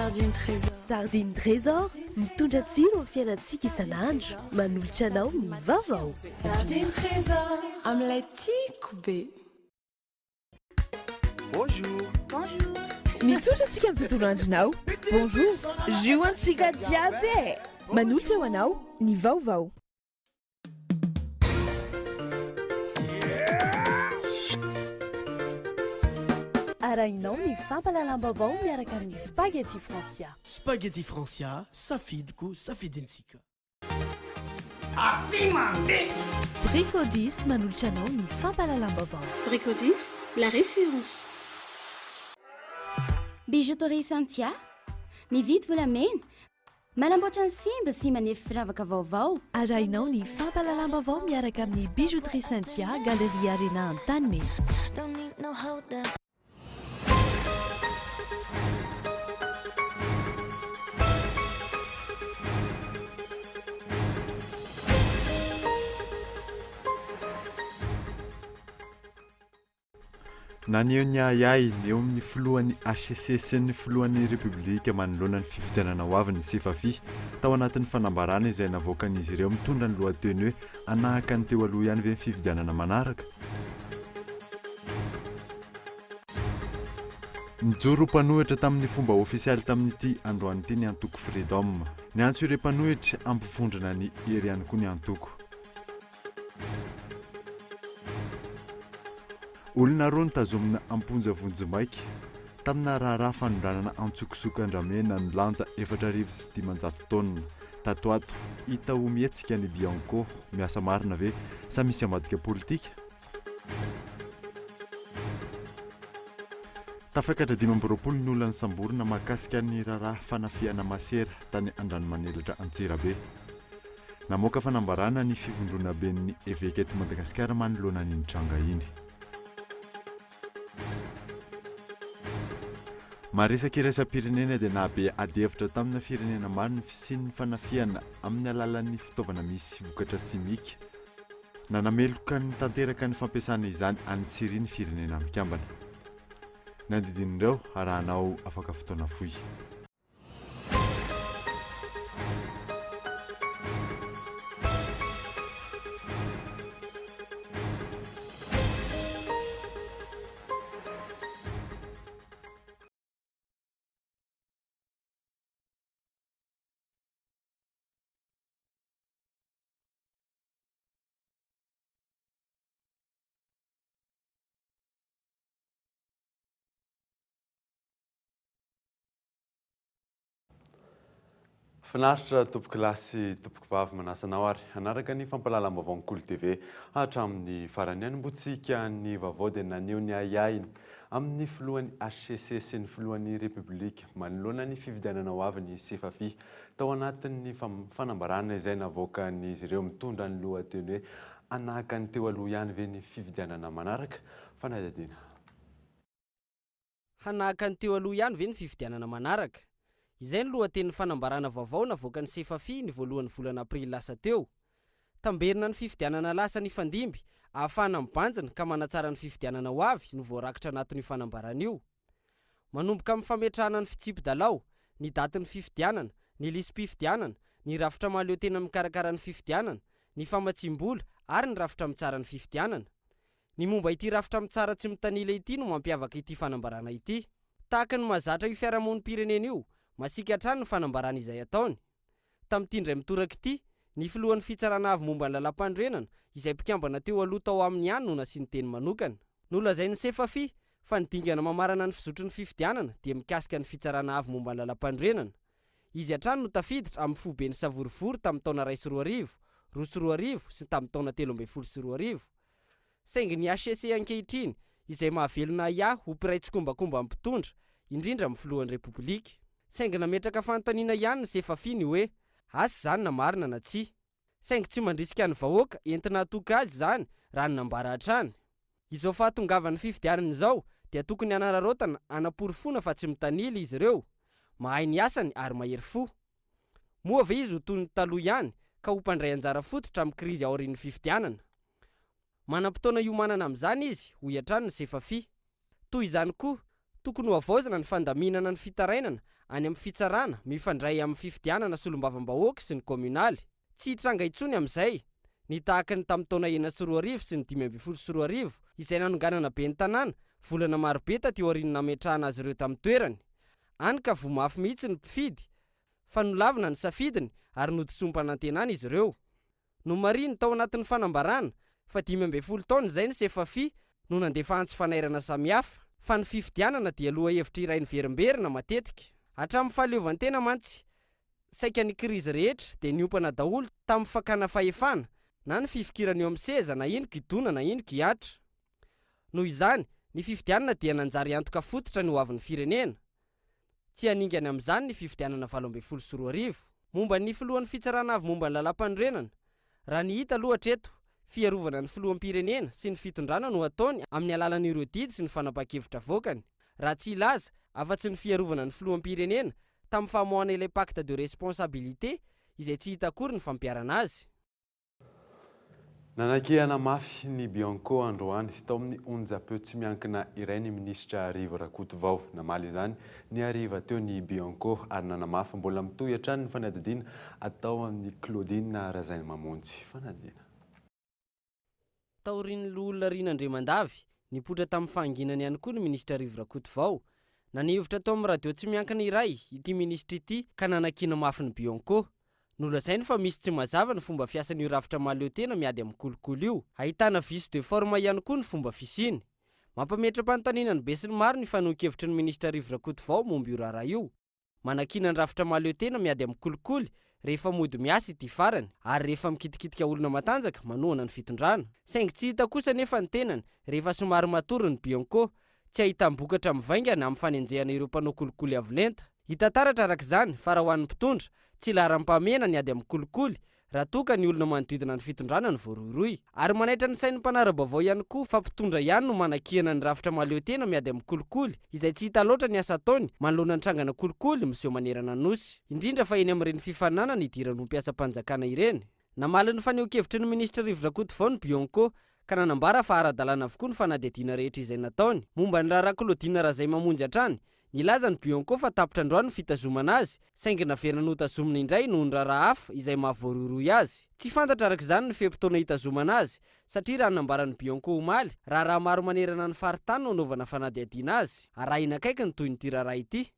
Sardine Trésor. Sardine Trésor, mitondra tsiro amin'ny fiainantsika isan'andro, manolotra anao ny vaovao. Sardine Trésor, amin'ilay tiako be. Bonjour. Bonjour. Mitondra antsika amin'ny tontolo andronao. Bonjour. Jus antsika jiaby e. Manolotra ho anao ny vaovao. Arahinao ny fampahalalam-baovao miaraka amin'ny Spaghetti Francia. Spaghetti Francia, safidiko, safidintsika. Aty mandeha! Bricodis manolotra anao ny fampahalalam-baovao. Bricodis, la référence. Bijouterie Cynthia, mividy volamena, Manamboatra ny simba sy manefy firavaka vaovao. Arahinao ny fampahalalam-baovao miaraka amin'ny Bijouterie Cynthia, Galerie Arena Antanimena. Naneho ny ahiahiny eo amin'ny filohan'ny hcc sy ny filohan'ny Repoblika manoloana ny fifidianana ho avy ny Sefafi tao anatin'ny fanambarana izay navoakan'izy ireo mitondra ny lohateny hoe Hanahaka ny teo aloha ihany ve ny fifidianana manaraka? Nijoro ho mpanohitra tamin'ny fomba ofisialy tamin'ity androany ity ny antoko Freedom. Niantso ireo mpanohitra hampivondrona ny hery ihany koa ny antoko. Olona roa notazomina am-ponja vonjimaika tamina raharaha fanondranana antsokosoko andramena nilanja 504 taonina. Tato ato, hita ho mihetsika ny Bianco, miasa marina ve sa misy ambadika politika? Tafakatra 25 ny olona nosamborina mahakasika ny raharaha fanafihana masera tany Andranomanelatra Antsirabe. Namoaka fanambarana ny fivondronaben'ny eveka eto Madagasikara manoloana an'iny tranga iny. Maresaka iraisam-pirenena dia nahabe adihevitra tamina firenena maro ny fisian'ny fanafihana amin'ny alalan'ny fitaovana misy vokatra simika. Nanameloka ny tanteraka ny fampiasana izany any Syria ny Firenena Mikambana. Ny andidin'ireo arahanao afaka fotoana fohy. Finaritra tompokolahy sy tompokovavy manasa anao ary hanaraka ny fampahalalam-baovaon'ny Kolo TV hatramin'ny farany. Hanombotsika ny vaovao dia naneho ny ahiahiny amin'ny filohan'ny hcc sy ny filohan'ny Repoblika manoloana ny fifidianana ho avy ny Sefafi tao anatin'ny fanambarana izay navoakan'izy ireo mitondra ny lohateny hoe hanahaka ny teo aloha ihany ve ny fifidianana manaraka? Fanadihadiana. Hanahaka ny teo aloha ihany ve ny fifidianana manaraka? Izay no lohatenin'ny fanambarana vaovao navoakan'ny Sefafi ny voalohan'ny volana aprily lasa teo. Tamberina ny fifidianana lasa nifandimby ahafahana mibanjina ka manatsara ny fifidianana ho avy no voarakitra anatin'io fanambarana io. Manomboka amin'ny fametrahana ny fitsipi-dalao, ny datin'ny fifidianana, ny lisi-pifidianana, ny rafitra mahaleo tena mikarakara ny fifidianana, ny famatsiam-bola ary ny rafitra mitsara ny fifidianana. Ny momba ity rafitra mitsara tsy mitanila ity no mampiavaka ity fanambarana ity. Tahaka ny mahazatra io fiarahamonim-pirenena io, masiaka hatrany ny fanambarana izay ataony. Tamin'ity indray mitoraka ity, ny filohan'ny Fitsarana Avo momba ny Lalàmpanorenana, izay mpikambana teo aloha tao aminy ihany no nasiany teny manokana. Nolazain'ny Sefafi fa ny dingana mamarana ny fizotry ny fifidianana dia mikasika ny Fitsarana Avo momba ny Lalàmpanorenana. Izy hatrany no tafiditra amin'ny foiben'ny savorovoro tamin'ny taona 2001, 2002 sy tamin'ny taona 2013. Saingy ny hcc ankehitriny, izay mahavelona ahiahy ho mpiray tsikombakomba amin'ny mpitondra, indrindra amin'ny filohan'ny Repoblika. Saingy nametraka fanontaniana ihany ny Sefafi ny hoe, asa izany na marina na tsia. Saingy tsy mandrisika ny vahoaka entina hatoky azy izany raha ny nambara hatrany. Izao fahatongavan'ny fifidianana izao dia tokony hanararaotana hanaporofoana fa tsy mitanila izy ireo, mahay ny asany ary mahery fo. Moa ve izy ho toy ny taloha ihany ka ho mpandray anjara fototra amin'ny krizy aorian'ny fifidianana? Manam-potoana hiomanana amin'izany izy, hoy hatrany ny Sefafi. Toy izany koa, Tokony hohavaozina ny fandaminana ny fitarainana any amin'ny fitsarana mifandray amin'ny fifidianana solombavambahoaka sy ny kaominaly. Tsy hitranga intsony amin'izay ny tahaka ny tamin'ny taona 2006 sy ny 2015 izay nanonganana ben'ny tanàna volana marobe taty aorian'ny nametrahana azy ireo tamin'ny toerany. Any ka voa mafy mihitsy ny mpifidy fa nolavina ny safidiny ary nodisoam-panantenana izy ireo. Nomarihiny tao anatin'ny fanambarana fa 15 taona izay ny Sefafi no nandefa antso fanairana samihafa fa ny fifidianana dia lohahevitra iray niverimberina matetika. Hatramin'ny fahaleovantena mantsy, saika ny krizy rehetra dia niompana daholo tamin'ny fakana fahefana na ny fifikirana eo amin'ny seza na ino kidona na ino kihatra. Noho izany, ny fifidianana dia nanjary antoka fototra ny hoavin'ny firenena. Tsy haningana amin'izany ny fifidianana 2018. Momba ny filohan'ny Fitsarana Avo momba ny Lalàmpanorenana, raha ny hita aloha hatreto, fiarovana ny filoham-pirenena sy ny fitondrana no ataony amin'ny alalan'ireo didy sy ny fanapahan-kevitra avoakany. Raha tsy hilaza afa-tsy ny fiarovana ny filoham-pirenena tamin'ny famoahana ilay pacte de responsabilité izay tsy hita akory ny fampiharana azy. Nanakihana mafy ny Bianco androany tao amin'ny onjam-peo tsy miankina iray ny minisitra Rivo Rakotovao. Namaly izany ny hariva teo ny Bianco ary nanamafy mbola mitohy hatrany ny fanadihadiana atao amin'i Claudine Razainimamonjy. Fanadihadiana. Taorian'ny loholona Rina Andriamandavy, nipoitra tamin'ny fahanginany ihany koa ny minisitra Rivo Rakotovao. Naneho hevitra tao amin'ny radio tsy miankina iray ity minisitra ity ka nanakiana mafy ny Bianco. Nolazainy fa misy tsy mazava ny fomba fiasan'io rafitra mahaleo tena miady amin'ny kolikoly io. Ahitana vice de forme ihany koa ny fomba fisiany. Mampametra-panontaniana ny besinimaro ny fanehoan-kevitry ny minisitra Rivo Rakotovao momba io raharaha io. Manakiana ny rafitra mahaleo tena miady amin'ny kolikoly rehefa mody miasa ity farany ary rehefa mikitikitika olona matanjaka manohana ny fitondrana. Saingy tsy hita kosa anefa ny tenany rehefa somary matory ny Bianco Tsy ahitam-bokatra mivaingana amin'ny fanenjehana ireo mpanao kolikoly avo lenta. Hita taratra araka izany fa raha ho an'ny mpitondra, tsy laharam-pahamehana ny ady amin'ny kolikoly raha toa ka ny olona manodidina ny fitondrana no voarohirohy. Ary manaitra ny sain'ny mpanara-baovao ihany koa fa mpitondra ihany no manakihana ny rafitra mahaleo tena miady amin'ny kolikoly izay tsy hita loatra ny asa ataony manoloana ny trangana kolikoly miseho manerana ny Nosy, indrindra fa eny amin'ireny fifaninanana idiran'ny ho mpiasam-panjakana ireny. Namaly ny fanehoan-kevitry ny minisitra Rivo Rakotovao ny Bianco ka nanambara fa ara-dalàna avokoa ny fanadihadiana rehetra izay nataony. Momba ny raharaha Claudine Razaimamonjy hatrany, nilaza ny Bianco fa tapitra androany ny fitazomana azy, saingy naverina notazomina indray noho ny raharaha hafa izay mahavoarohirohy azy. Tsy fantatra araka izany ny fe-potoana hitazomana azy, satria raha ny nambaran'ny Bianco omaly, raharaha maro manerana ny faritany no anaovana fanadihadiana azy. Arahina akaiky ny tohin'ity raharaha ity.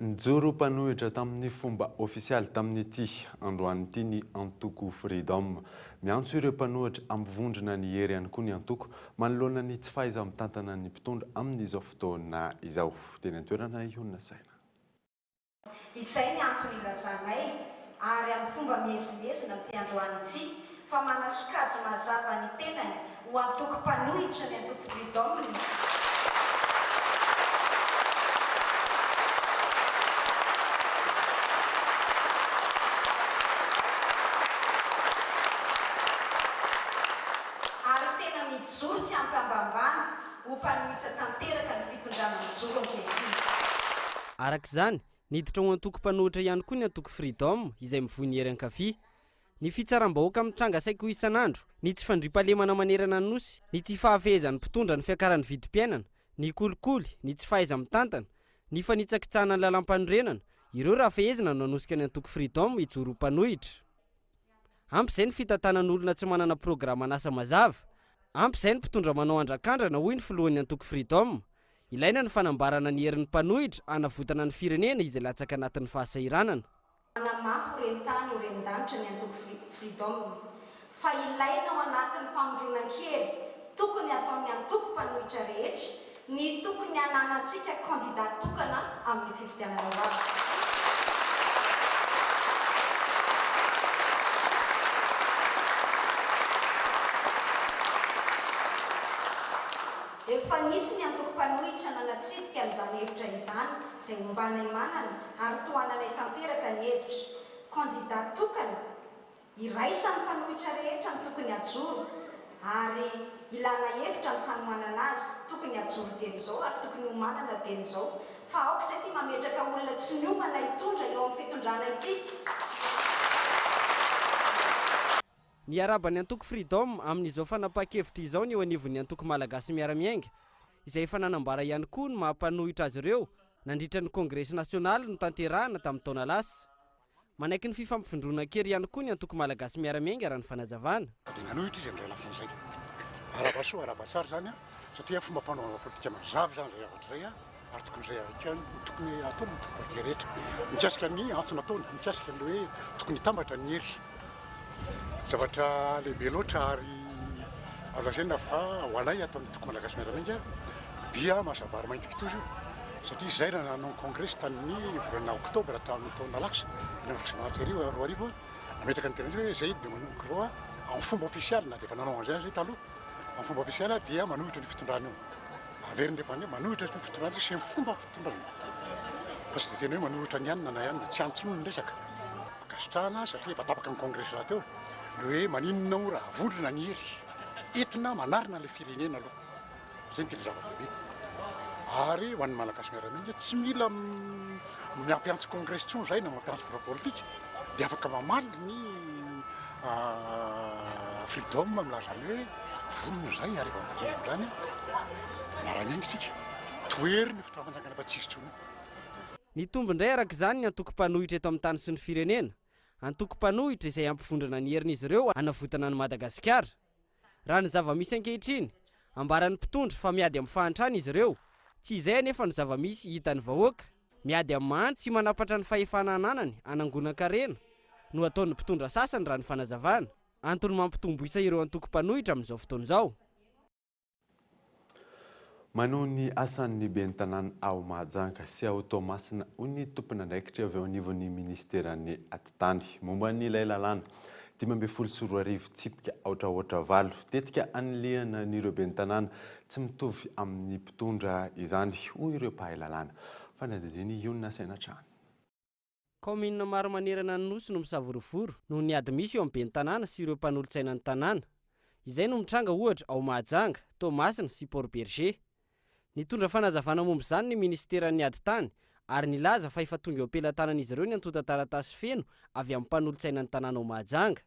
Nijoro mpanohitra tamin'ny fomba ofisialy tamin'ity androany ity ny antoko Freedom. Miantso ireo mpanohitra hampivondrona ny hery ihany koa ny antoko manoloana ny tsy fahaiza-mitantana ny mpitondra amin'izao fotoana izao. Teny an-toerana i Honina Saina. Izay ny antony ilazanay ary amin'ny fomba miezinezina amin'ity androany ity fa manasokajy mazava ny tenany ho antoko mpanohitra ny antoko Freedom. Ary tena mijoro tsy ampihambahambana ho mpanohitra tanteraka ny fitondrana mijoro ankehitriny. Araka izany, niditra ho antoko mpanohitra ihany koa ny antoko Freedom izay mivoy ny hery ankavia. Ny fitsaram-bahoaka mitranga saiky ho isan'andro, ny tsy fandriampahalemana manerana ny Nosy, ny tsy fahafehezan'ny mpitondra ny fiakaran'ny vidim-piainana, ny kolikoly, ny tsy fahaiza-mitantana, ny fanitsakitsahana ny lalàmpanorenana, ireo raha fehezina no nanosika ny antoko Freedom hijoro ho mpanohitra. Ampy izay ny fitantanan'olona tsy manana programan'asa mazava. Ampy izay ny mpitondra manao andrakandrana hoy ny filohan'ny antoko Freedom. Ilaina ny fanambarana ny herin'ny mpanohitra hanavotana ny firenena izay latsaka anatin'ny fahasahiranana. Manamafy ho ren-tany ho ren-danitra ny antoko Freedom fa ilaina ao anatin'ny famondronan-kery tokony hataon'ny antoko mpanohitra rehetra ny tokony hananantsika kandida tokana amin'ny fifidianana ho avy. Efa nisy ny antoko mpanohitra nanatsidika an'izany hevitra izany izay ombanay manana ary tohananay tanteraka ny hevitra. Kandida tokana, iraisan'ny mpanohitra rehetra no tokony hajoro ary ilana hevitra ny fanohanana azy, tokony hajoro dieny izao ary tokony homanana dieny izao fa aoka izay ity mametraka olona tsy miomana hitondra eo amin'ny fitondrana ity. Niarahaba ny antoko Freedom amin'izao fanapahan-kevitra izao ny eo anivon'ny antoko Malagasy Miara-Miainga. izay efa nanambara ihany koa ny maha mpanohitra azy ireo nandritra ny kongresy nasionaly notanterahina tamin'ny taona lasa. Manaiky ny fifampivondronan-kery ihany koa ny antoko Malagasy Miara-Miainga raha ny fanazavana. Dia nanohitra izy amin'izay lafiny izay. Arahaba soa, arahaba tsara izany satria fomba fanaovana politika mazava izany izay zavatra izay ary tokony izay ihany koa no tokony hataon'ny antoko politika rehetra. Mikasika ny antso nataony, mikasika ny hoe tokony hitambatra ny hery. Zavatra lehibe loatra ary azo lazaina fa ho anay ato amin'ny antoko Malagasy Miara-Miainga dia mazava ary mainty kitoza io satria izay raha nanao ny kongresy tamin'ny volana oktobra tamin'ny taona lasa 2016 nametraka ny tenany hoe izay dia manomboka izao amin'ny fomba ofisialy na dia efa nanao an'izay aza izay taloha amin'ny fomba ofisialy dia manohitra ny fitondrana io averin'ny rehefa manohitra ny fitondrana sy ny fomba fitondrana fa tsy dia tena hoe manohitra ny anona na anona tsy antsony ny resaka ankasitrahana satria efa tapaka ny kongresy rahateo le hoe maninona moa raha vondrona ny hery entina manarina ilay firenena aloha. Izay no tena zava-dehibe. Ary ho an'ny Malagasy miaramila, tsy mila miampiantso kongresy intsony izahay na mampiantso birao politika dia afaka mamaly ny freedom milaza ny hoe vonona izahay ary efa mivonona amin'izany miara-miainga isika. Tohero ny fitondram-panjakana fa tsy hisy intsony. Nitombo indray araka izany ny antoko mpanohitra eto amin'ny tany sy ny firenena. Antoko mpanohitra izay hampivondrona ny herin'izy ireo hanavotana an'i Madagasikara. Raha ny zava-misy ankehitriny, ambaran'ny mpitondra fa miady amin'ny fahantrana izy ireo. Tsy izay anefa no zava-misy hitan'ny vahoaka. Miady amin'ny mahantra sy manampatra ny fahefana ananany hanangonan-karena no ataon'ny mpitondra sasany raha ny fanazavana. Antony mampitombo isa ireo antoko mpanohitra amin'izao fotoana izao. Manohy ny asany ny ben'ny tanàna ao Mahajanga sy ao Toamasina, hoy ny tompon'andraikitra avy eo anivon'ny minisiteran'ny Atitany. Momba an'ilay lalàna 2015 tsipika aotra aotra valo, tetika hanilihana an'ireo ben'ny tanàna tsy mitovy amin'ny mpitondra izany, hoy ireo mpahay lalàna. Fanadihadiana ionona saina hatrany. Kaominina maro manerana ny Nosy no misavorovoro noho ny ady misy eo amin'ny ben'ny tanàna sy ireo mpanolotsaina ny tanàna. Izay no mitranga ohatra ao Mahajanga, Toamasina sy Port Bergé. Nitondra fanazavana momba izany ny minisiteran'ny ady tany ary nilaza fa efa tonga eo am-pelatanan'izy ireo ny antontan-taratasy feno avy amin'ny mpanolotsaina ny tanàna ao Mahajanga.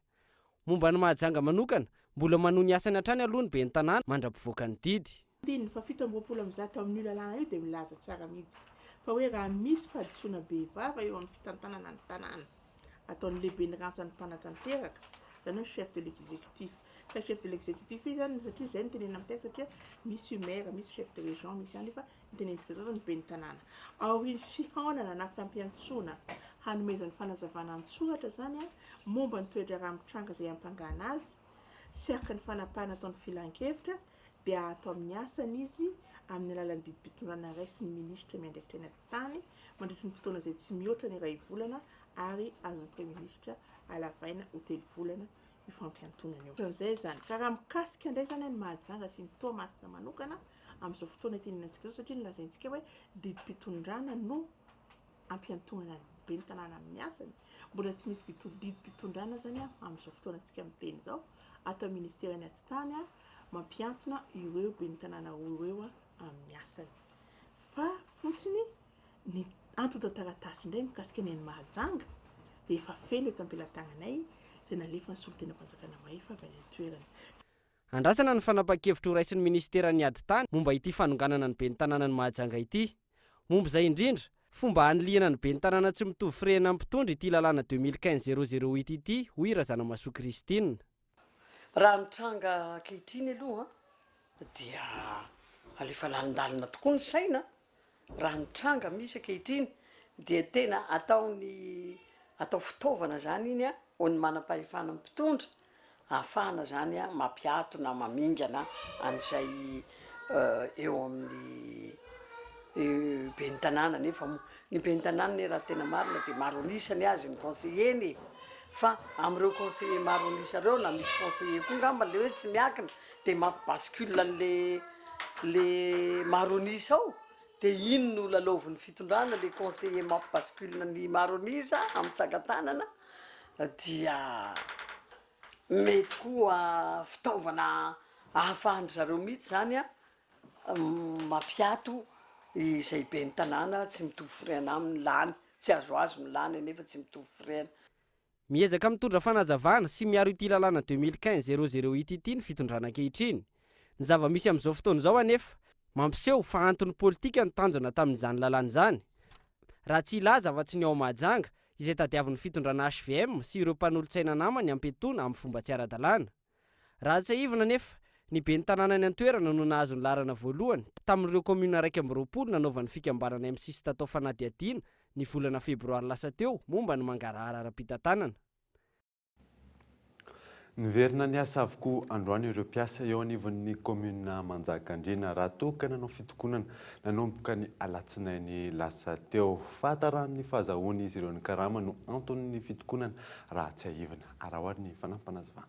Momba an'i Mahajanga manokana, mbola manohy ny asany hatrany aloha ny ben'ny tanàna mandra-pivoaka ny didy. Andininy faha 127 amin'io lalàna io dia milaza tsara mihitsy fa hoe raha misy fahadisoana bevava eo amin'ny fitantanana ny tanàna ataon'ny lehiben'ny rantsan'ny mpanatanteraka, izany hoe chef de l'exécutif, ka chef de l'exécutif io izany satria izay no tenenina amin'ny texte satria misy maire, misy chef de région, misy ihany fa ny tenenitsika izao izany ben'ny tanàna. Aorian'ny fihaonana na fampiantsoana hanomezany fanazavana an-tsoratra izany momba ny toe-draharaha mitranga izay iampangana azy sy araka ny fanapahana ataon'ny filankevitra dia ato amin'ny asany izy amin'ny alalan'ny didim-pitondrana raisin'ny minisitra miandraikitra ny atitany mandritry ny fotoana izay tsy mihoatra ny iray volana ary azon'ny praiminisitra alavaina ho telo volana io fampiantonana io. Ohatran'izay izany. Ka raha mikasika indray izany an'i Mahajanga sy ny Toamasina manokana amin'izao fotoana itenenantsika izao satria nolazaintsika hoe didim-pitondrana no ampiantonana ny ben'ny tanàna amin'ny asany, mbola tsy misy didim-pitondrana izany amin'izao fotoanantsika miteny izao ato amin'ny ministeran'ny atitany mampiantona ireo ben'ny tanàna roa ireo amin'ny asany. Fa fotsiny ny antontan-taratasy indray mikasika ny an'i Mahajanga dia efa feno eto am-pelatananay izay nalefan'ny solontenam-panjakana mahefa avy any an-toerana. Andrasana ny fanapahan-kevitra horaisin'ny minisiteran'ny ady tany momba ity fanonganana ny ben'ny tanànan'i Mahajanga ity. Momba izay indrindra, fomba hanilihana ny ben'ny tanàna tsy mitovy firehana amin'ny mpitondra ity lalàna 2015 008 ity, hoy Razanamahasoa Christine. Raha ny tranga ankehitriny aloha dia alefa lalindalina tokoa ny saina, raha ny tranga misy ankehitriny dia tena ataony atao fitaovana zany iny ho an'ny manam-pahefana mpitondra ahafahana zany mampiato na mamingana an'izay eo amin'ny ben'ny tanàna nefa moa ny ben'ny tanàna anie raha tena marina dia maro an'isa ny azy ny conseiller-ny e! Fa amin'ireo conseiller maro an'isa ireo na misy conseiller koa angamba le hoe tsy miankina de mampi bascule an'le le maro an'isa ao de iny no lalaovin'ny fitondrana le conseiller mampi bascule ny maro an'isa amin'ny tsangan-tanana dia mety koa fitaovana ahafahan-dry zareo mihitsy zany an mampiato izay ben'ny tanàna tsy mitovy firehana aminy lany, tsy azoazo ny lany anefa tsy mitovy firehana. Miezaka mitondra fanazavana sy miaro ity lalàna 2015 008 ity ny fitondrana ankehitriny. Ny zava-misy amin'izao fotoana izao anefa, Mampiseho fa antony politika no tanjona tamin'izany lalàna izany. Raha tsy hilaza afa-tsy ny ao Mahajanga, izay tadiavin'ny fitondrana hvm sy ireo mpanolotsaina namany hampiatoana amin'ny fomba tsy ara-dalàna. Raha tsiahivina anefa, ny ben'ny tanàna any an-toerana no nahazo ny laharana voalohany tamin'ireo kaominina 21 nanaovan'ny fikambanana MCC tatao fanadihadiana ny volana febroary lasa teo momba ny mangarahara ara-pitantanana. Niverina niasa avokoa androany ireo mpiasa eo anivon'ny kaominina Manjakandriana raha toa ka nanao fitokonana nanomboka ny alatsinainy lasa teo. Fahataran'ny fahazahoan'izy ireo ny karama no anton'ny fitokonana raha tsiahivina. Araho ary ny fanampinazavana.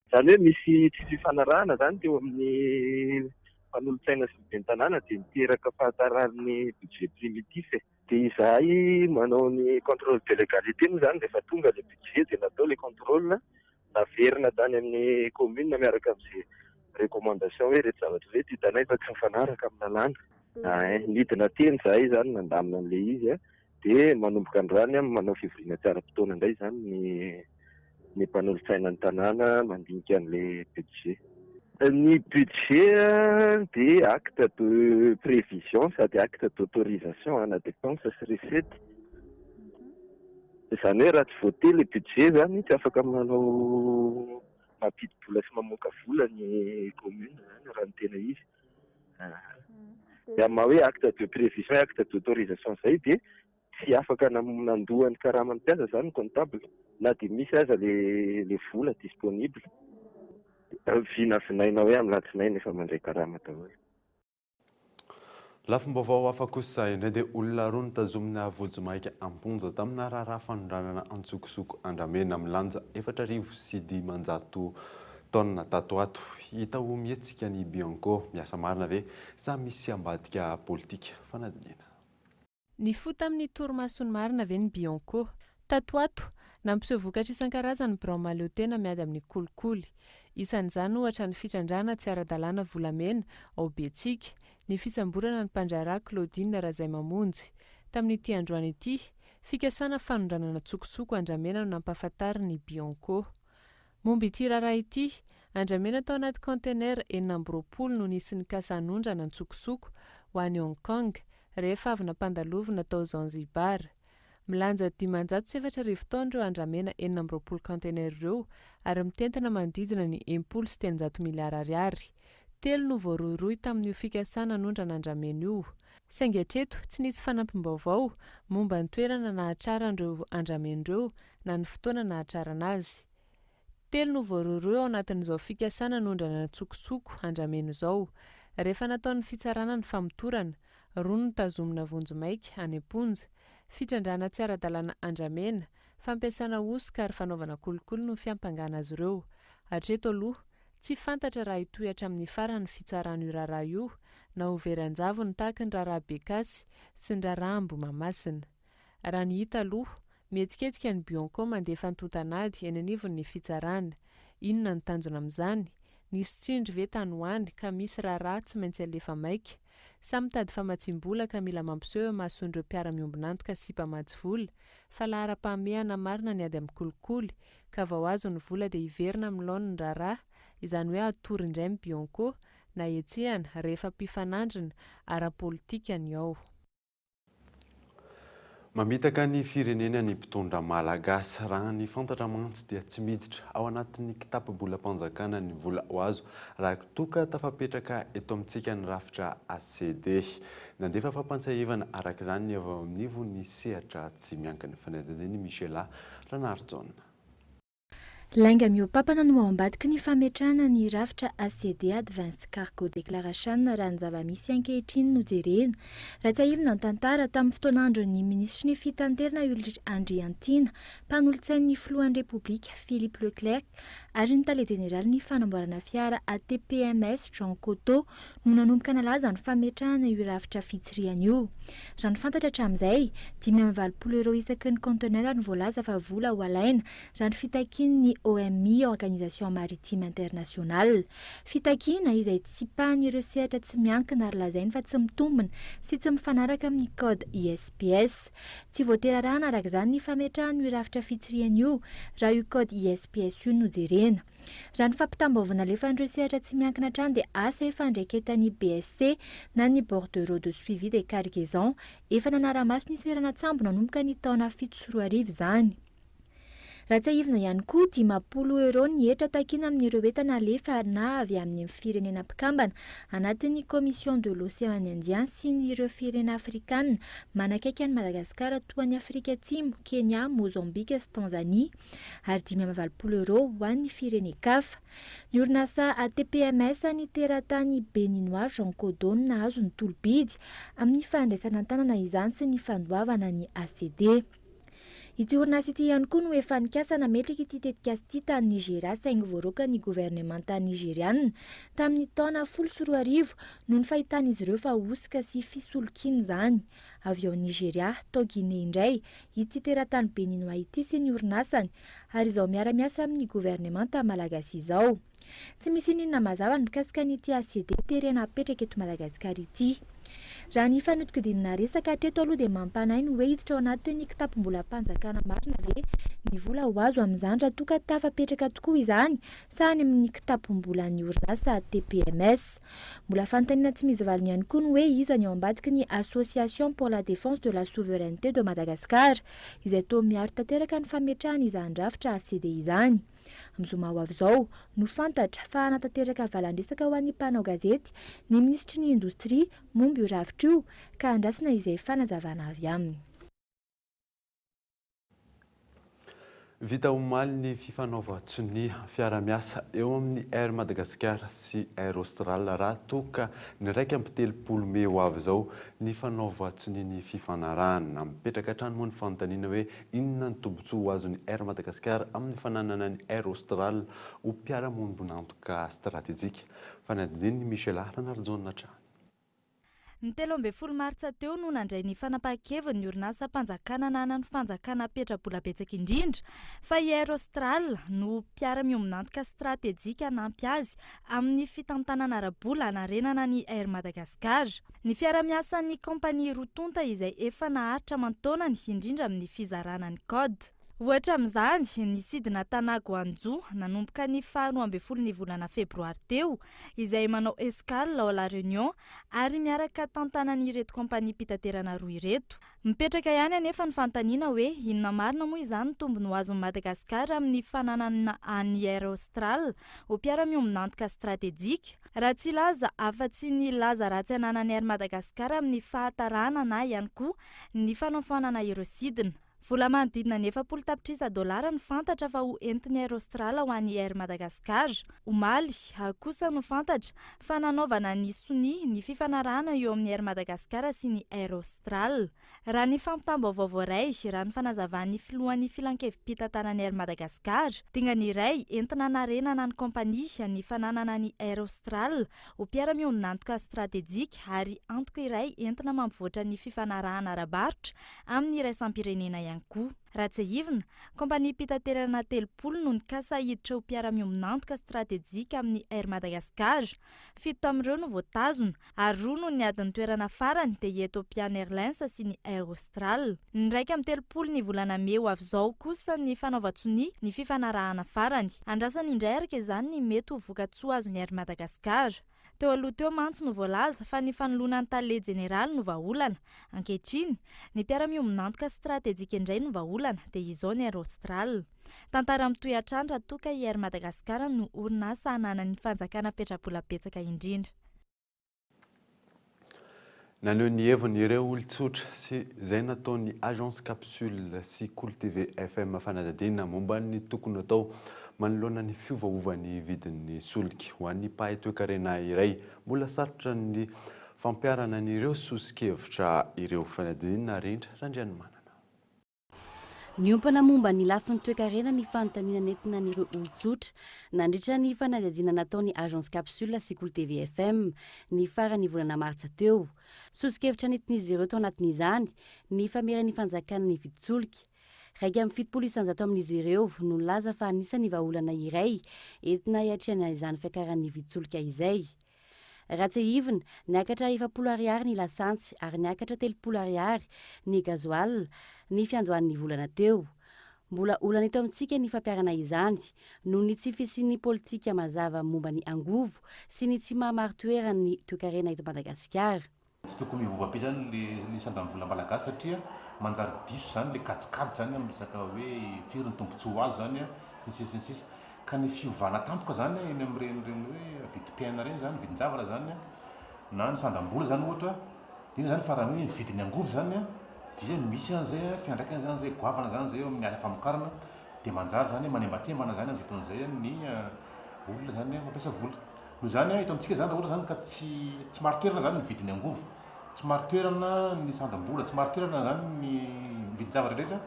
Izany hoe misy tsy fifanarahana izany teo amin'ny mpanolotsaina sy ny ben'ny tanàna dia niteraka fahataran'ny budget primitif e. Dia izahay manao ny contrôle de légalité moa izany rehefa tonga ilay budget dia natao ilay contrôle, naverina tany amin'ny commune miaraka amin'izay recommandation hoe ireto zavatra ireto hitanay fa tsy mifanaraka amin'ny lalàna. Nidina teny izahay izany nandamina an'ilay izy Dia manomboka androany manao fivoriana tsy ara-potoana indray izany ny ny mpanolotsaina ny tanàna mandinika an'ilay budget. Ny budget dia acte de prévision sady acte d'autorisation ana dépense sy recette. Izany hoe raha tsy voté ilay budget izany tsy afaka manao mampidi-bola sy mamoaka vola ny commune izany raha ny tena izy. Dia amin'ny maha hoe acte de prévision et acte d'autorisation izay dia tsy afaka nandoa ny karaman'ny mpiasa izany ny comptable na dia misy aza ilay vola disponible. Vinavinaina hoe amin'ny alatsinainy efa mandray karama daholo. Lafim-baovao hafa kosa indray dia olona roa notazomina vonjimaika am-ponja tamina raharaha fanondranana antsokosoko andramena milanja 504 taonina tato ho ato. Hita ho mihetsika ny Bianco. Miasa marina ve sa misy ambadika politika? Fanadinihana. Nifoha tamin'ny torimasony marina ve ny Bianco? Tato ho ato, nampiseho vokatra isan-karazany ny birao mahaleotena miady amin'ny kolikoly. Isan'izany ohatra ny fitrandrahana tsy ara-dalàna volamena ao Betsiky, ny fisamborana ny mpandraharaha Claudine Razaimamonjy. Tamin'ity androany ity, fikasana fanondranana an-tsokosoko andramena no nampahafantarin'ny Bianco. Momba ity raharaha ity, andramena tao anaty kaontenera 26 no nisy nikasa hanondrana an-tsokosoko ho any Hong Kong, rehefa avy nampandalovina tao Zanzibar. Milanja 504 taonina ireo andramena 26 kaontenera ireo ary mitentina manodidina ny 360 miliara ariary. Telo no voarohirohy tamin'io fikasana hanondrana andramena io. Saingy hatreto, tsy nisy fanampim-baovao momba ny toerana nahatraran'ireo andramena ireo na ny fotoana nahatrarana azy. Telo no voarohirohy ao anatin'izao fikasana hanondrana an-tsokosoko andramena izao. Rehefa nataon'ny fitsarana ny famotorana, roa no tazomina vonjimaika any am-ponja. Fitrandrahana tsy ara-dalàna andramena, fampiasana hosoka ary fanaovana kolikoly no fiampangana azy ireo. Hatreto aloha, tsy fantatra raha hitohy hatramin'ny farany ny fitsarana io raharaha io na ho very an-javony tahaka ny raharaha Bekasy sy ny raharaha Ambohimahamasina. Raha ny hita aloha, mihetsiketsika ny Bianco mandefa antontan'ady eny anivon'ny fitsarana. Inona no tanjona amin'izany? Nisy tsindry ve tany ho any ka misy raharaha tsy maintsy alefa maika? Sa mitady famatsiam-bola ka mila mampiseho eo imason'ireo mpiara-miombon'antoka sy mpamatsy vola fa laharam-pahamehana marina ny ady amin'ny kolikoly ka vao azo ny vola dia hiverina amin'ny laoniny ny raharaha, izany hoe hatory indray ny Bianco na hetsehana rehefa mpifanandrina ara-politika ny ao. Mamitaka ny firenena ny mpitondra malagasy. Raha ny fantatra mantsy dia tsy miditra ao anatin'ny kitapo-bolam-panjakana ny vola ho azo raha toa ka tafapetraka eto amintsika ny rafitra ACD. Nandefa fampantsiahivana araka izany ny avy ao anivon'ny sehatra tsy miankina. Fanadihadian'i Michela Ranarijaona. Lainga mihoa-papana no ao ambadiky ny fametrahana ny rafitra ACD, Advance Cargo Declaration, raha ny zava-misy ankehitriny no jerena. Raha tsiahivina ny tantara, tamin'ny fotoan'andron'ny minisitry ny Fitanterana Ulrich Andriantiana, mpanolotsain'ny filohan'ny Repoblika Philippe Leclerc ary ny tale jeneralin'ny fanamboarana fiara ATPMS Jean Coteau no nanomboka nalaza ny fametrahana io rafitra fitsirihana io. Raha ny fantatra hatramin'izay, 85 euros isaky ny conteneur no voalaza fa vola ho alaina, raha ny fitakian'ny OMI, Organisation Maritime Internationale. Fitakiana izay tsipahan'ireo sehatra tsy miankina ary lazainy fa tsy mitombina sy tsy mifanaraka amin'ny code ISPS. Tsy voatery arahana araka izany ny fametrahana io rafitra fitsirihana io raha io code ISPS io no jerena. volamena. Raha ny fampitam-baovao nalefan'ireo sehatra tsy miankina hatrany dia asa efa andraiketan'ny BSC na ny Bordereau de Suivi des Cargaisons efa nanara-maso ny seranan-tsambo nanomboka ny taona 2007 izany. Raha tsiahivina ihany koa, 50 euros ny hetra takiana amin'ireo entana alefa na avy amin'ny firenena mpikambana anatin'ny Commission de l'Océan Indien sy ny ireo firenena afrikanina manakaiky an'i Madagasikara toa an'i Afrika Atsimo, Kenya, Mozambika sy Tanzania ary 85 euros ho an'ny firenen-kafa. Ny orinasa ATPMS an'ny teratany Beninois Jean Kodo no nahazo ny tolo-bidy amin'ny fandraisana an-tanana izany sy ny fandoavana ny ACD. Ity orinasa ity ihany koa no efa nikasa nametraka ity tetikasa ity tany Nigeria saingy voaroakan'ny governemanta Nigeriana tamin'ny taona 2010 noho ny fahitan'izy ireo fa hosoka sy fisolokiana izany. Avy ao Nigeria, tao Guinée indray, ity teratany Beninois ity sy ny orinasany ary izao miara-miasa amin'ny governemanta malagasy izao. Tsy misy ininona mazava ny mikasika an'ity ACD terena apetraka eto Madagasikara ity. Raha ny fanodikodinana resaka hatreto aloha dia mampanahy ny hoe hiditra ao anatin'ny kitapom-bolam-panjakana marina ve ny vola ho azo amin'izany raha toa ka tafapetraka tokoa izany sa any amin'ny kitapom-bolan'ny orinasa TPMS. Mbola fanontaniana tsy misy valiny ihany koa ny hoe iza ny ao ambadiky ny Association pour la défense de la souveraineté de Madagascar izay toa miaro tanteraka ny fametrahana izany rafitra ACD izany. Amin'ny zoma ho avy izao no fantatra fa hanatanteraka valan-dresaka ho an'ny mpanao gazety ny minisitry ny Indostria momba io rafitra io ka andrasana izay fanazavana avy aminy. Vita omaly ny fifanaovan-tsonia fiara-miasa eo amin'ny Air Madagascar sy Air Austral raha toa ka ny 31 mey ho avy izao ny fanaovan-tsonia ny fifanarahana. Mipetraka hatrany moa ny fanontaniana hoe Inona ny tombontsoa ho azon'ny Air Madagascar amin'ny fananana ny Air Austral ho mpiara-miombon'antoka stratejika? Fanadihadian'i Michela Ranarijaona hatrany. Ny 13 martsa teo no nandray ny fanapahan-keviny ny orinasam-panjakana ananan'ny fanjakana petra-bola betsaka indrindra fa i Air Austral no mpiara-miombon'antoka stratejika hanampy azy amin'ny fitantanana ara-bola hanarenana ny Air Madagascar. Ny fiara-miasan'ny kaompania roa tonta izay efa naharitra aman-taonany, indrindra amin'ny fizarana ny code. Ohatra amin'izany, ny sidina Tana Guangzhou nanomboka ny faha 12 ny volana febroary teo, izay manao escale ao La Réunion ary miaraka tantanan'ireto kaompaniam-pitaterana roa ireto. Mipetraka ihany anefa ny fanontaniana hoe inona marina moa izany ny tombony ho azon'i Madagasikara amin'ny fananana an'i Air Austral ho mpiara-miombon'antoka stratejika? Raha tsy hilaza afa-tsy ny laza ratsy ananan'i Air Madagascar amin'ny fahatarana na ihany koa ny fanafoanana ireo sidina. Vola manodidina ny 40 tapitrisa dolara no fantatra fa ho entin'ny Air Austral ho an'i Air Madagascar. Omaly kosa no fantatra fa nanaovana ny sonia ny fifanarahana eo amin'ny Air Madagascar sy ny Air Austral. Raha ny fampitam-baovao voaray, raha ny fanazavan'ny filohan'ny filankevi-pitantanan'ny Air Madagascar, dingana iray entina hanarenana ny kaompania ny fananana ny Air Austral ho mpiara-miombon'antoka stratejika ary antoka iray entina mampivoatra ny fifanarahana ara-barotra amin'ny iraisam-pirenena ihany koa. Raha tsiahivina, kaompaniam-pitaterana 30 no nikasa hiditra ho mpiara-miombon'antoka stratejika amin'ny Air Madagascar. Fito tamin'ireo no voatazona, ary roa no niady ny toerana farany dia i Ethiopian Airlines sy ny Air Austral. Ny 31 ny volana mey ho avy izao kosa ny fanaovan-tsonia ny fifanarahana farany. Andrasana indray araka izany ny mety ho vokatsoa azon'ny Air Madagascar. Teo aloha teo mantsy no voalaza fa ny fanoloana ny tale jeneraly no vahaolana. Ankehitriny, ny mpiara-miombon'antoka stratejika indray no vahaolana, dia izao ny Air Austral. Tantara mitohy hatrany raha toa ka i Air Madagascar no orinasa ananan'ny fanjakana petrabola betsaka indrindra. Naneho ny heviny ireo olon-tsotra sy izay nataon'ny Agence Capsule sy Kolo TV FM fanadihadiana momba ny tokony hatao manoloana ny fiovaovan'ny vidin'ny solika. Ho an'ny mpahay toekarena iray, mbola sarotra ny fampiharana an'ireo soso-kevitra ireo. Fanadihadiana Rindra Randrianomanana. Niompana momba ny lafiny toekarena ny fanontaniana nentina an'ireo olon-tsotra nandritra ny fanadihadiana nataon'ny Agence Capsule sy Kolo TV FM ny faran'ny volana martsa teo. Soso-kevitra nentin'izy ireo tao anatin'izany ny fameran'ny fanjakana ny vidin-tsolika. 71% amin'izy ireo no nilaza fa anisan'ny vahaolana iray entina hiatrehana izany fiakaran'ny vidin-tsolika izay. Raha tsiahivina, niakatra 40 ariary ny lasantsy ary niakatra 30 ariary ny gazoala ny fiandohan'ny volana teo. Mbola olana eto amintsika ny fampiharana izany noho ny tsy fisian'ny politika mazava momba ny angovo sy ny tsy maha marin-toerana ny toekarena eto Madagasikara. Tsy tokony hiova be zany le le sandan'ny vola malagasy satria manjary diso zany le kajikajy zany amin'ny resaka hoe firy ny tombotsoa azo zany sy ny sisa sy ny sisa. Ka ny fiovana tampoka zany eny amin'ireny ireny hoe vidim-piainana ireny zany, vidin-javatra zany na ny sandam-bola zany ohatra, indrindra zany fa raha hoe ny vidin'ny angovo zany dia misy an'izay fiantraikany zany izay goavana zany izay eo amin'ny asa famokarana dia manjary zany manembatsembana zany amin'izay fotoana izay ny olona zany mampiasa vola. Noho izany eto amintsika zany raha ohatra zany ka tsy tsy marin-toerana zany ny vidin'ny angovo, tsy marin-toerana ny sandam-bola, tsy marin-toerana zany ny vidin-javatra rehetra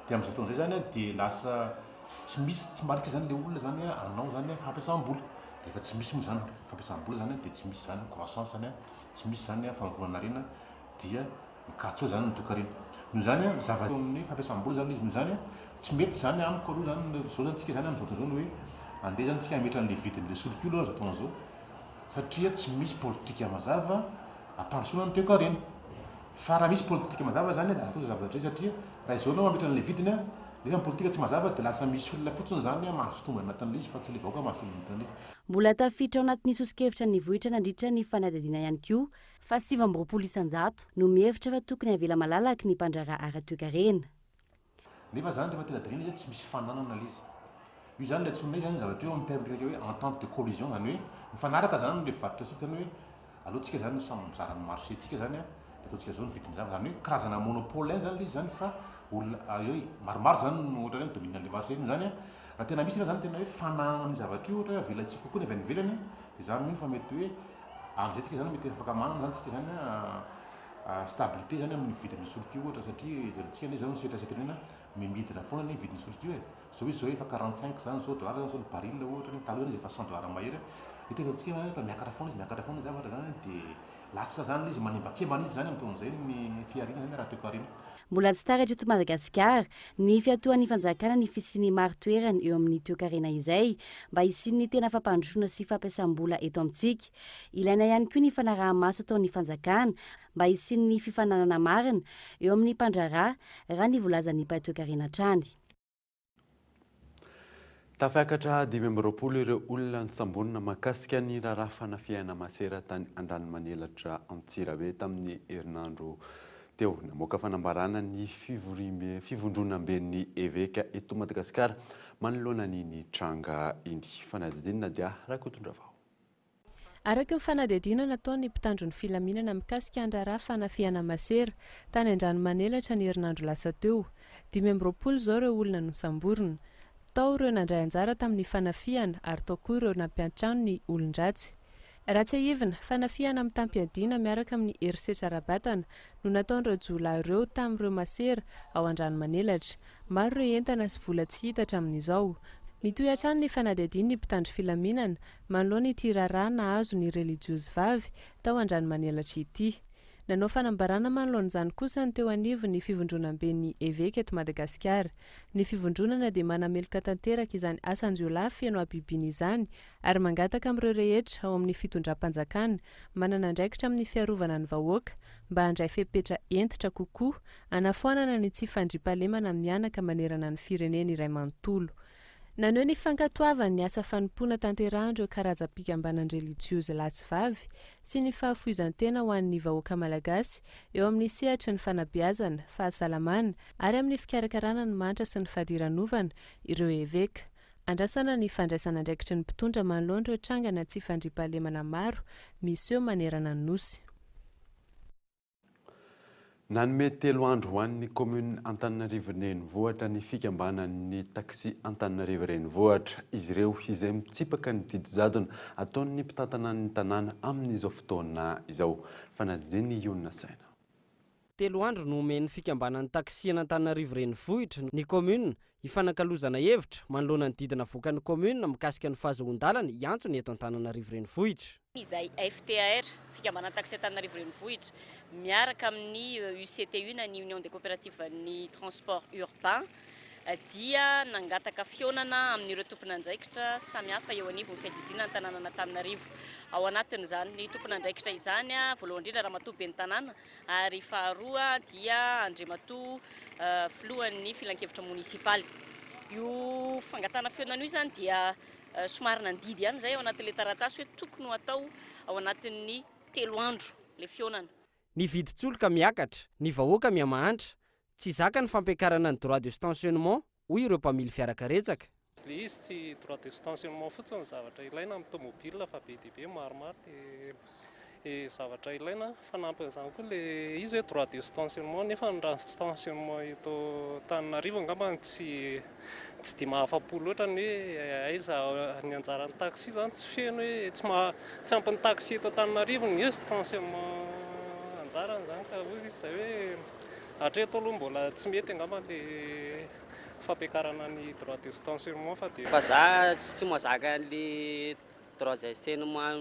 dia amin'izay fotoana izay zany dia lasa tsy misy, tsy marisika zany le olona zany hanao zany fampiasam-bola. Dia rehefa tsy misy moa zany fampiasam-bola zany dia tsy misy zany croissance zany, tsy misy zany famoronana harena dia mikatso eo zany ny toekarena. Noho izany an, zava eo amin'ny fampiasam-bola zany ilay izy, noho izany an, tsy mety zany amiko aloha zany, zao zany tsika zany amin'izao fotoana izao ny hoe andeha zany tsika hametra an'ilay vidin'ilay solika io aloha amin'izao fotoana izao satria tsy misy politika mazava hampandrosoana ny toekarena. Fa raha misy politika mazava zany an, atao izay zavatra izay satria raha izao ianao mametra an'ilay vidiny an, nefa ny politika tsy mazava dia lasa misy olona fotsiny zany an mahazo tombony anatin'ilay izy fa tsy ilay vahoaka mahazo tombony anatin'ilay izy. Mbola tafiditra ao anatin'ny soso-kevitra nivoitra nandritra ny fanadihadiana ihany koa fa 29% no mihevitra fa tokony havela malalaka ny mpandraharaha ara-toekarena. Nefa zany rehefa tena dinihina izy tsy misy fananana le izy. Io zany le antsoinay zany zavatra io amin'ny terme technique hoe entente de collusion zany hoe mifanaraka zany le mpivarotra solika zany hoe aleo tsika zany samy mizara ny marché tsika zany an, de ataontsika zao ny vidin'ny zavatra zany hoe karazana monopole ihany zany le izy zany fa olona hoe maromaro zany no ohatra hoe mi-domine an'le marché io zany an, raha tena misy zany tena hoe fananana an'io zavatra io ohatra hoe avela hitsofoka koa ny avy any ivelany de za mino fa mety hoe Amin'izay tsika zany mety afaka manana zany tsika zany stabilité zany amin'ny vidin'ny solika io ohatra satria jerentsika anie zao ny sehatra iraisam-pirenena mimidina foana anie vidin'ny solika io e, zao izy zao efa 45 zany zao dollars zany zao ny baril ohatra nefa taloha izy efa 100 dollars mahery, eto amintsika zany efa miakatra foana izy miakatra foana ny zavatra zany dia lasa zany ilay izy manembatsembana izy zany amin'ny fotoan'izay ny fihariana zany ara-toekarena. Mbola tsy taratra eto Madagasikara ny fiatohan'ny fanjakana ny fisian'ny marin-toerana eo amin'ny toekarena izay mba hisian'ny tena fampandrosoana sy fampiasam-bola eto amintsika. Ilaina ihany koa ny fanaraha-maso ataon'ny fanjakana mba hisian'ny fifaninanana marina eo amin'ny mpandraharaha, raha ny voalazan'ny mpahay toekarena hatrany. Tafiakatra 25 ireo olona nosamborina mahakasika ny raharaha fanafihana masera tany Andranomanelatra Antsirabe tamin'ny herinandro teo. Namoaka fanambarana ny fivoriambe fivondronamben'ny eveka eto Madagasikara manoloana an'iny tranga iny. Fanadihadiana Nadia Rakotondravao. Araka ny fanadihadiana nataon'ny mpitandro ny filaminana mikasika ny raharaha fanafihana masera tany Andranomanelatra ny herinandro lasa teo, 25 izao ireo olona nosamborina. Tao ireo nandray anjara tamin'ny fanafihana ary tao koa ireo nampiantrano ny olon-dratsy. Raha tsiahivina, fanafihana mitam-piadiana miaraka amin'ny herisetra ara-batana no nataon'ireo jiolahy ireo tamin'ireo masera ao Andranomanelatra. Maro ireo entana sy vola tsy hita hatramin'izao. Mitohy hatrany ny fanadihadian'ny mpitandro filaminana manoloana ity raharaha nahazo ny relijiozy vavy tao Andranomanelatra ity. Nanao fanambarana manoloana izany kosa ny teo anivon'ny Fivondronamben'ny Eveka eto Madagasikara. Ny fivondronana dia manameloka tanteraka izany asan-jiolahy feno habibiana izany ary mangataka amin'ireo rehetra ao amin'ny fitondram-panjakana manana andraikitra amin'ny fiarovana ny vahoaka mba handray fepetra hentitra kokoa hanafoanana ny tsy fandriampahalemana mihanaka manerana ny firenena iray manontolo. Naneho ny fankatoavany ny asa fanompoana tanterahan'ireo karazam-pikambanan-drelijiozy lahy sy vavy sy ny fahafoizan-tena ho an'ny vahoaka malagasy eo amin'ny sehatry ny fanabeazana, fahasalamana ary amin'ny fikarakarana ny mantra sy ny fadiranovana ireo eveka. Andrasana ny fandraisan'andraikitry ny mpitondra manoloana ireo trangana tsy fandriampahalemana maro miseho manerana ny Nosy. Nanome telo andro ho an'ny kaominina Antananarivo Renivohitra ny fikambanan'ny taxi Antananarivo Renivohitra. Izy ireo izay mitsipaka ny didy jadona ataon'ny mpitantana ny tanàna amin'izao fotoana izao. Fanadihadian'i Ionona Saina. Telo andro no omen'ny fikambanan'ny taxi an'Antananarivo Renivohitra ny kaominina hifanakalozana hevitra manoloana ny didy navoakan'ny kaominina mikasika ny fahazoan-dalana hiantso ny eto Antananarivo Renivohitra. Izahay FTAR, Fikambanan'ny Taxi Antananarivo Renivohitra, miaraka amin'ny UCTU na ny Union des Coopératives ny Transport Urbain, dia nangataka fihaonana amin'ireo tompon'andraikitra samihafa eo anivon'ny fiadidiana ny tanànan'Antananarivo. Ao anatin'izany tompon'andraikitra izany, voalohany indrindra Ramatoa Ben'ny Tanàna ary faharoa dia Andriamatoa Filohan'ny Filankevitra Monisipaly. Io fangatahana fihaonana io izany dia somary nandidy ihany izay ao anatin'ilay taratasy hoe tokony ho atao ao anatin'ny telo andro ilay fihaonana. Ny vidin-tsolika miakatra, ny vahoaka mihamahantra, Tsy zaka ny fampiakarana ny droit de stantionnement hoy ireo mpamily fiarakaretsaka. Le izy tsy droit de stantionnement fotsiny ny zavatra ilaina amin'ny tomobile fa be dia be maromaro le zavatra ilaina, fanampin'izany koa le izy hoe droit de stantionnement nefa ny raha stantionnement eto Antananarivo angamba tsy tsy dia mahafa-po loatra ny hoe aiza ny anjaran'ny taxi izany tsy feno hoe tsy maha tsy ampy ny taxi eto Antananarivo ny hoe stantionnement anjarany izany ka hoy izy izay hoe Hatreto aloha mbola tsy mety angamba le fampiakarana ny droit de stantionnement fa dia. Fa za tsy mahazaka an'le droit de stantionnement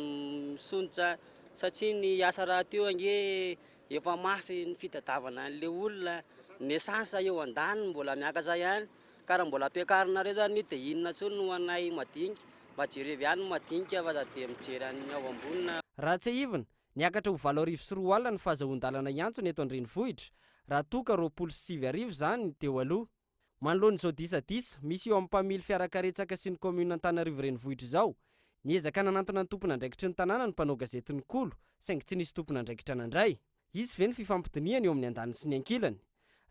misondrotra satria ny asa rahateo ange efa mafy ny fitadiavana an'le olona, ny essence eo andaniny mbola miakatra ihany ka raha mbola ampiakarinareo zany io dia inona intsony no anay madinika, mba jerevy ihany ny madinika fa aza dia mijery an'ny ao ambony na. Raha tsiahivina, Niakatra ho 2008 ny fahazahoan-dalana hiantsona eto an-drenivohitra, raha toa ka 2020 izany teo aloha. Manoloana izao disadisa misy eo amin'ny mpamily fiarakaretsaka sy ny kaominina Antananarivo Renivohitra izao, niezaka nanantona ny tompon'andraikitry ny tanàna ny mpanao gazety Nikolo, saingy tsy nisy tompon'andraikitra nandray. Hisy ve ny fifampidinihana eo amin'ny andaniny sy ny ankilany?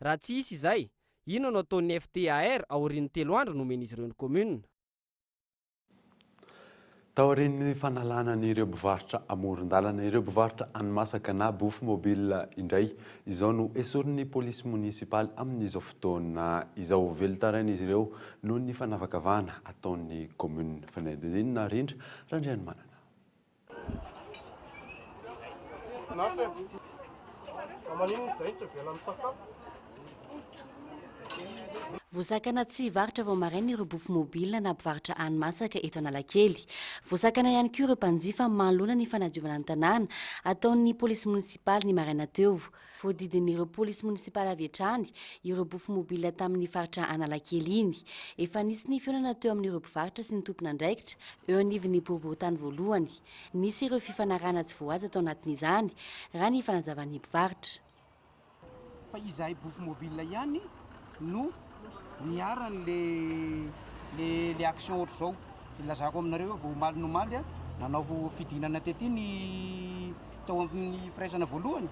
Raha tsy hisy izay, inona no ataon'ny FTAR aorian'ny telo andro nomen'izy ireo ny kaominina? Taorian'ny fanalana an'ireo mpivarotra amoron-dalana, ireo mpivarotra hani-masaka na bouffe mobile indray izao no esorin'ny polisy monisipaly amin'izao fotoana izao. Velon-taraina izy ireo noho ny fanavakavahana ataon'ny kaominina. Fanadihadiana Narindra Randrianomanana. Voasakana tsy hivarotra vao maraina ireo bofy mobile na mpivarotra hani-masaka eto Analakely. Voasakana ihany koa ireo mpanjifa manoloana ny fanadiovana ny tanàna ataon'ny polisy monisipaly ny maraina teo. Voadidin'ireo polisy monisipaly avy hatrany ireo bofy mobile tamin'ny faritra Analakely iny. Efa nisy ny fihaonana teo amin'ireo mpivarotra sy ny tompon'andraikitra eo anivon'ny boriborintany voalohany. Nisy ireo fifanarahana tsy voahaja tao anatin'izany, raha ny fanazavan'ny mpivarotra. Fa izahay bofy mobile ihany no niharan'le le le action ohatr'izao. Ilazako aminareo vao omaly ny omaly nanao fidinana tety ny tao amin'ny firaisana voalohany,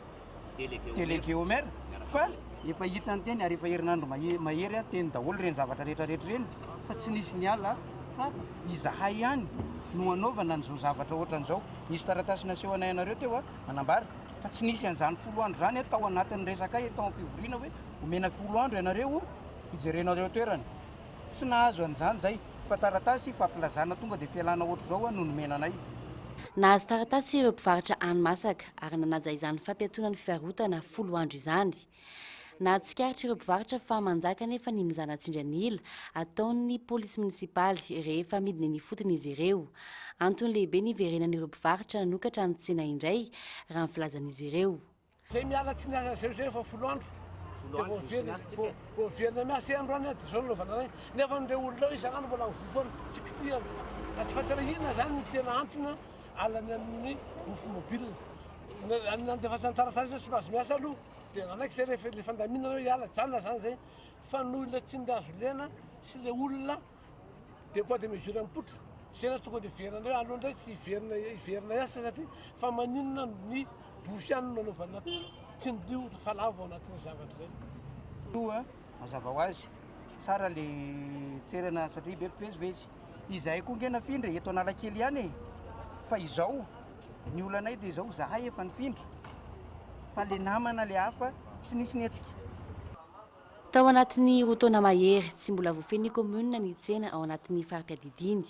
délégué au maire, fa efa hitany teny ary efa herinandro mahery teny daholo ireny zavatra rehetra rehetra ireny fa tsy nisy niala fa izahay ihany no anaovana an'izao zavatra ohatran'izao. Nisy taratasy naseho anay anareo teo nanambara fa tsy nisy an'izany folo andro izany tao anatin'ny resakay tao amin'ny fivoriana hoe omena folo andro ianareo hijerenareo toerana. Tsy nahazo an'izany izay fa taratasy fampilazana tonga dia fialana ohatr'izao no nomena anay. Nahazo taratasy ireo mpivarotra hani-masaka ary nanaja izany fampiatoana ny fivarotana folo andro izany. Nahatsikaritra ireo mpivarotra fa manjaka anefa ny mizana tsindry an'ila ataon'ny polisy monisipaly rehefa midina eny ifotony izy ireo. Antony lehibe niverenan'ireo mpivarotra nanokatra ny tsena indray raha ny filazan'izy ireo. Zay miala tsy niasa zay zay efa folo andro de vao miverina vao miverina miasa androany de zao no anaovana anay nefa ireo olona ireo isan'andro mbola mivoa foana tsy kitihana ka tsy fantatra inona zany ny tena antony alany amin'ny bofo mobile nandefasany taratasy hoe tsy mahazo miasa aloha de nanaiky zay rehefa le fandaminana hoe hiala janona zany zay fa noho ilay tsindry hazo lena sy le olona Deux poids deux mesures mipoitra, zay no tokony hiverina indray, aleo indray tsy hiverina hiverina hiasa satria fa maninona ny bosy ihany no anaovana tsindrio fa lavo ao anatin'ny zavatra izay. Aloha mazava ho azy, tsara le tserana satria be mpivezivezy. Izahay koa nge nafindra e, eto Analakely ihany e! Fa izao, ny olanay dia izao, zahay efa nifindra fa le namana le hafa tsy nisy nihetsika. Tao anatin'ny roa taona mahery, tsy mbola voafehin'ny kaominina ny tsena ao anatin'ny fari-piadidiany.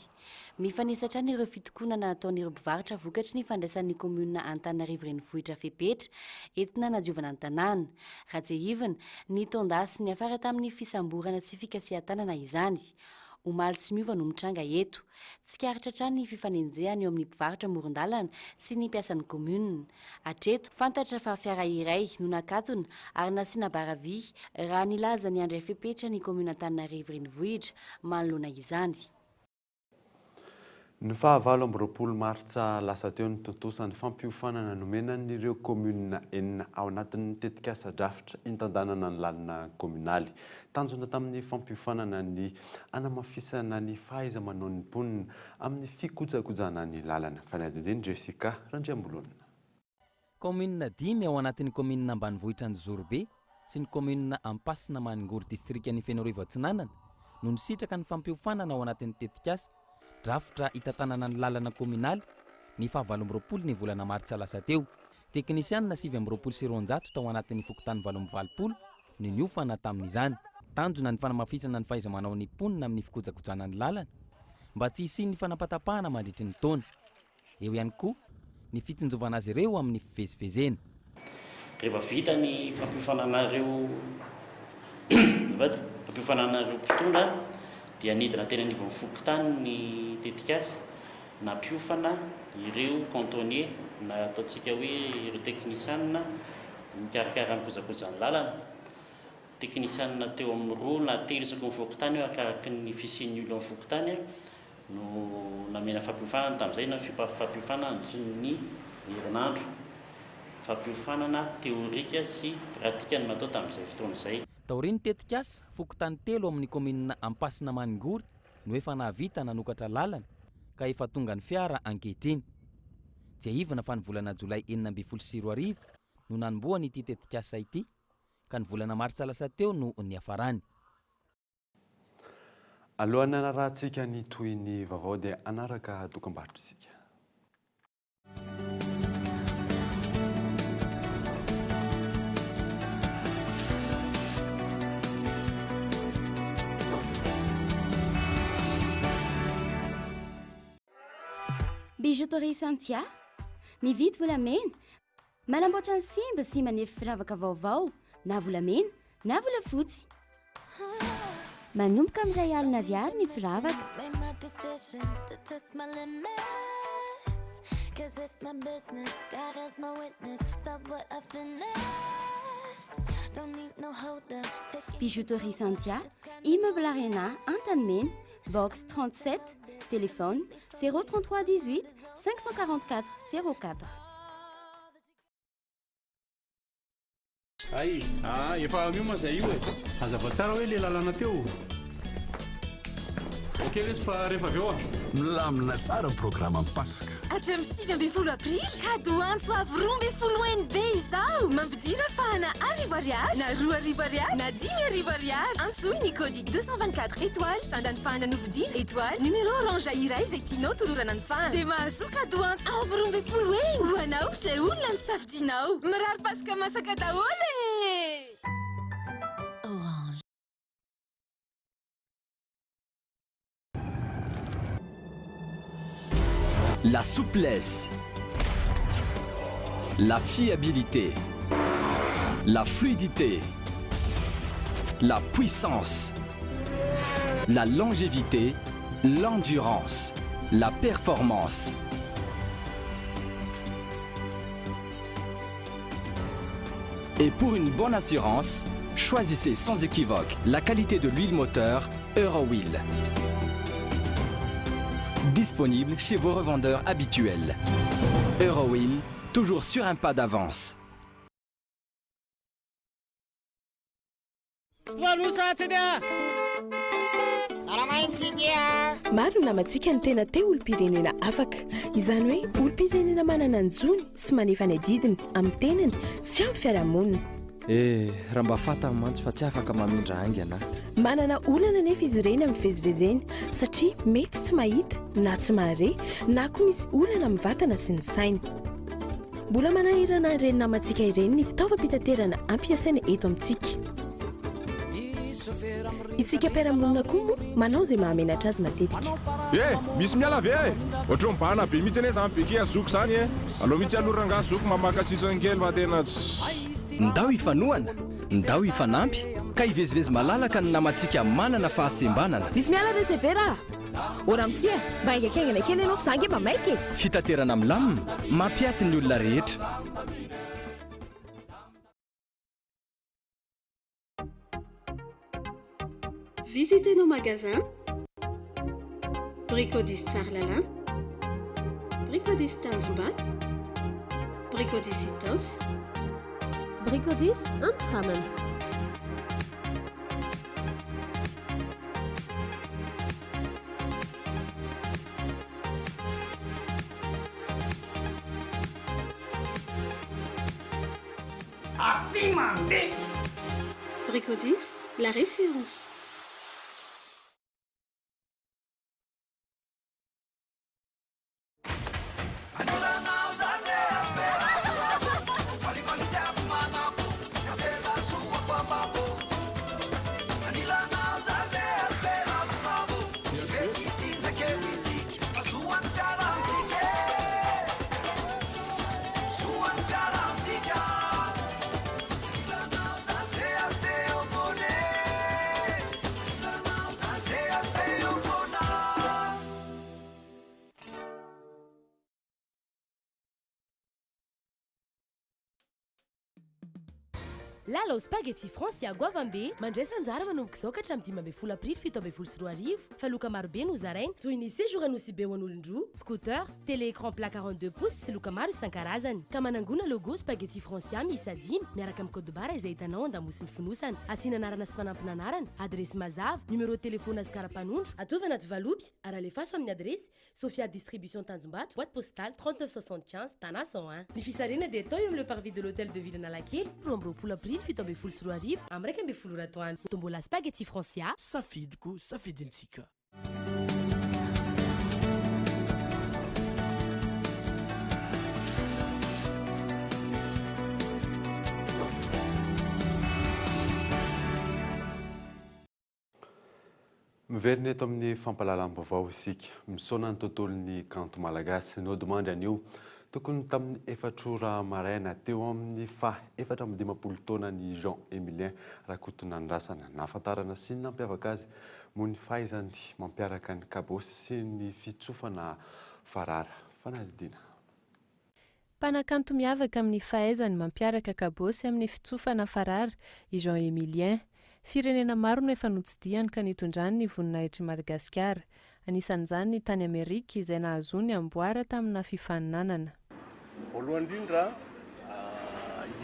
Mifanesy hatrany ireo fitokonana nataon'ireo mpivarotra vokatry ny fandraisan'ny kaominina Antananarivo Renivohitra fepetra entina hanadiovana ny tanàna. Raha tsiahivina, ny taon-dasy niafara tamin'ny fisamborana sy fikasihan-tanana izany. omaly tsy miova no mitranga eto. Tsikaritra hatrany ny fifanenjehana eo amin'ny mpivarotra amoron-dalana sy ny mpiasan'ny kaominina. Hatreto, fantatra fa fiara iray no nakatona ary nasiana bara vy raha nilaza ny handray fepetra ny kaominina Antananarivo Renivohitra manoloana izany. Ny faha 28 martsa lasa teo no tontosa ny fampiofanana nomena an'ireo kaominina enina ao anatin'ny tetikasa drafitra hitantanana ny lalana kaominaly. Tanjona tamin'ny fampiofanana ny hanamafisana ny fahaiza-manaon'ny mponina amin'ny fikojakojana ny lalana. Fanadihadian'i Jessica Randriambololona. Kaominina dimy ao anatin'ny kaominina ambanivohitra Anjozorobe sy ny kaominina Ampasina Maningory distrikan'i Fenoarivo Atsinanana no nisitraka ny fampiofanana ao anatin'ny tetikasa drafitra hitantanana ny lalana kaominaly ny faha 28 ny volana martsa lasa teo. Teknisianina 229 tao anatin'ny fokontany 88 no niofana tamin'izany. Tanjona ny fanamafisana ny fahaiza-manaon'ny mponina amin'ny fikojakojana ny lalana mba tsy hisian'ny fanapatapahana mandritry ny taona. Eo ihany koa ny fitsinjovana azy ireo amin'ny fivezivezena. Rehefa vita ny fampiofanana ireo azafady, fampiofanana ireo mpitondra dia nidina teny anivon'ny fokontany ny tetikasa nampiofana ireo cantonniers na ataontsika hoe ireo teknisianina mikarakara ny kojakojan'ny lalana. Teknisianina teo amin'ny roa na telo isaky ny fokontany eo arakaraky ny fisian'ny olona amin'ny fokontany no namena fampiofanana tamin'izay na fampiofanana nandritry ny herinandro. Fampiofanana teorika sy pratika no natao tamin'izay fotoana izay. Taorian'ny tetikasa, fokontany telo ao amin'ny kaominina Ampasina Maningory no efa nahavita nanokatra lalana ka efa tonga ny fiara ankehitriny. Tsiahivina fa ny volana jolay 2016 no nanombohana ity tetikasa ity ka ny volana martsa lasa teo no niafarany. Alohan'ny hanarahantsika ny tohin'ny vaovao dia hanaraka dokambarotra isika. Bijouterie Santia, mividy volamena, Manamboatra ny simba sy manefy firavaka vaovao na volamena na volafotsy. Manomboka amin'ny 1000 ariary ny firavaka. Bijouterie Santia, Immeuble Arena, Antanimena, Box 37, téléphone 033 18 544 04. Hay, ah, efa miomana zay io e. Hazava tsara hoe le lalana teo. Ok lesy fa rehefa avy eo ah. Milamina tsara ny programan'ny Paska. Hatramin'ny 19 aprily, cadeau antso avo 12 NB izao. Mampidira fahana arivo ariary na 2000 ariary na 5000 ariary. Antsoy ny kody 224 étoile sandany fahana novidiana étoile numéro orange iray izay tianao tolorana ny fahana. Dia mahazoa cadeau antso avo 12 heny ho anao sy ilay olona nosafidianao. Mirary Paska masaka daholo e! Orange. La souplesse, la fiabilité, la fluidité, la puissance, la longévité, l'endurance, la performance. Et pour une bonne assurance, choisissez sans équivoque la qualité de l'huile moteur Eurowheel. Disponible chez vos revendeurs habituels. Eurowheel, toujours sur un pas d'avance. Maro ny namantsika no tena te olom-pirenena afaka. Izany hoe olom-pirenena manana ny zony sy manefa ny adidiny amin'ny tenany sy amin'ny fiarahamonina. Eh, raha mba fantany mantsy fa tsy afaka mamindra haingana aho. Manana olana anefa izy ireny amin'ny fivezivezeny satria mety tsy mahita na tsy mahare na koa misy olana amin'ny vatana sy ny saina. Mbola manahirana ireny namantsika ireny ny fitaovam-pitaterana ampiasaina eto amintsika. Isika mpiara-monina koa moa manao izay mahamenatra azy matetika. Eh! Misy miala ve eh? Ohatran'ny mibahana be mihitsy anie zany béquille zoky zany eh! Aleo mihitsy aloha rangahy zoky mba maka sisiny kely fa tena tsy. Ndao hifanohana, ndao hifanampy ka hivezivezy malalaka ny namantsika manana fahasembanana. Misy miala re severa a! Ô ramose a! Mba haingankaingana kely ianao fa za ange mba maika e! Fitaterana milamina, mampiaty ny olona rehetra. Visitez nos magasins Bricodis Tsaralalàna, Bricodis Tanjombato, Bricodis Itaosy. Bricodis Antsiranana. Aty mandeha! Bricodis, la référence. Lalao Spaghetti Francia goavambe, mandraisa anjara manomboka izao ka hatramin'ny 15 aprily 2017 fa loka marobe no zaraina toy ny séjour Anosibe ho an'olon-droa, scooter, télé écran plat 42 pouces sy loka maro isan-karazany. Ka manangona logo Spaghetti Francia miisa dimy miaraka amin'ny code barre izay hitanao an-damosin'ny fonosana. Asiana anarana sy fanampin'anarana, adiresy mazava, numéro telephone sy kara-panondro, ataovy anaty valopy ary alefaso amin'ny adiresy, Sofia Distribution Tanjombato, boîte postale 39 75, Tana 101. Ny fisarihana dia atao eo amin'ny Le Parvis de l'Hôtel de Ville Analakely, 22 aprily 2017 amin'ny 11 ora atoandro. Tombola Spaghetti Francia. Safidiko, safidintsika. Miverina eto amin'ny fampahalalam-baovao isika. Misaona ny tontolon'ny kanto malagasy. Nodimandry anio, tokony tamin'ny efatra ora maraina, teo amin'ny faha 54 taonan'i Jean Emilien Rakotonandrasana. Nahafantarana sy nampiavaka azy moa ny fahaizany mampiaraka ny kabôsy sy ny fitsofana farara. Fanadihadiana. Mpanakanto miavaka amin'ny fahaizany mampiaraka kabôsy amin'ny fitsofana farara i Jean Emilien. Firenena maro no efa notsidihany ka nitondrany ny voninahitr'i Madagasikara. Anisan'izany ny tany Amerika izay nahazoany amboara tamina fifaninanana. Voalohany indrindra,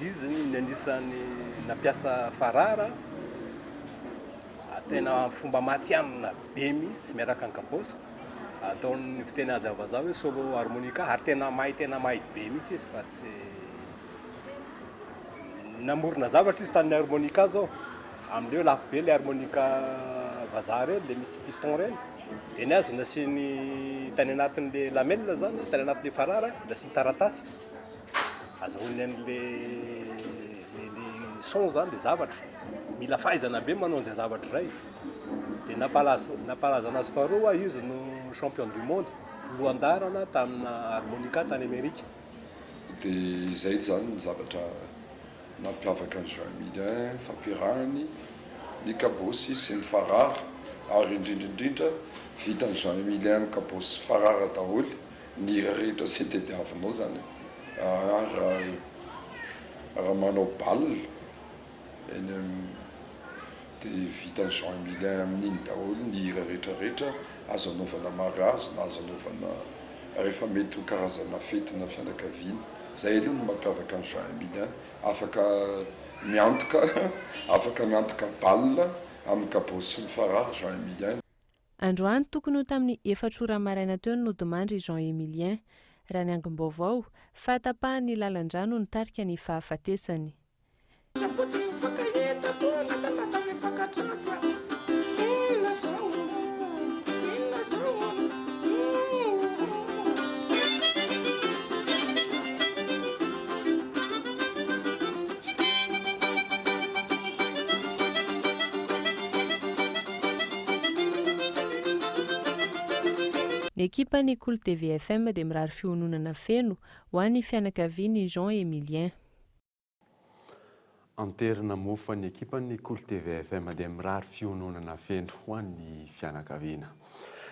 izy ny anisan'ny nampiasa farara tena amin'ny fomba matihanina be mihitsy miaraka amin'ny kabôsy. Ataon'ny fiteny azy amin'ny vazaha hoe solo harmonica ary tena mahay tena mahay be mihitsy izy fa tsy namorona zavatra izy tamin'ny harmonica zao amin'ilay hoe lafo be ilay harmonica vazaha ireny ilay misy piston ireny dia ny azy nasiany tany anatin'ilay lamelle zany tany anatin'ilay farara nasiany taratasy Azahoany an'le le son zany le zavatra, mila fahaizana be manao an'izay zavatra izay, dia nampalaza nampalaza anazy faharoa izy no champion du monde lohandaharana tamina harmonica tany Amerika. Dia izay izany ny zavatra nampiavaka an'i Jean Emilien, fampiarahany ny kabôsy sy ny farara, ary indrindra indrindra vitan'i Jean Emilien amin'ny kabôsy sy farara daholo Ny hira rehetra izay tediavinao izany raha raha manao bal eny amin'ny dia vitan'i Jean Emilien amin'iny daholo ny hira rehetra rehetra, azo anaovana mariage na azo anaovana rehefa mety ho karazana fetina fianakaviana. Izay aloha no mampiavaka an'i Jean Emilien, afaka miantoka afaka miantoka bal amin'ny kabôsy sy ny farara Jean Emilien. Androany tokony ho tamin'ny efatra ora maraina teo no nodimandry i Jean Emilien. Raha ny angom-baovao, fahatapahan'ny lalan-drà no nitarika ny fahafatesany. Ny ekipan'ny Kolo TV FM dia mirary fiononana feno ho an'ny fianakavian'i Jean Emilien. Anterina moa fa ny ekipan'ny Kolo TV FM dia mirary fiononana feno ho an'ny fianakaviana.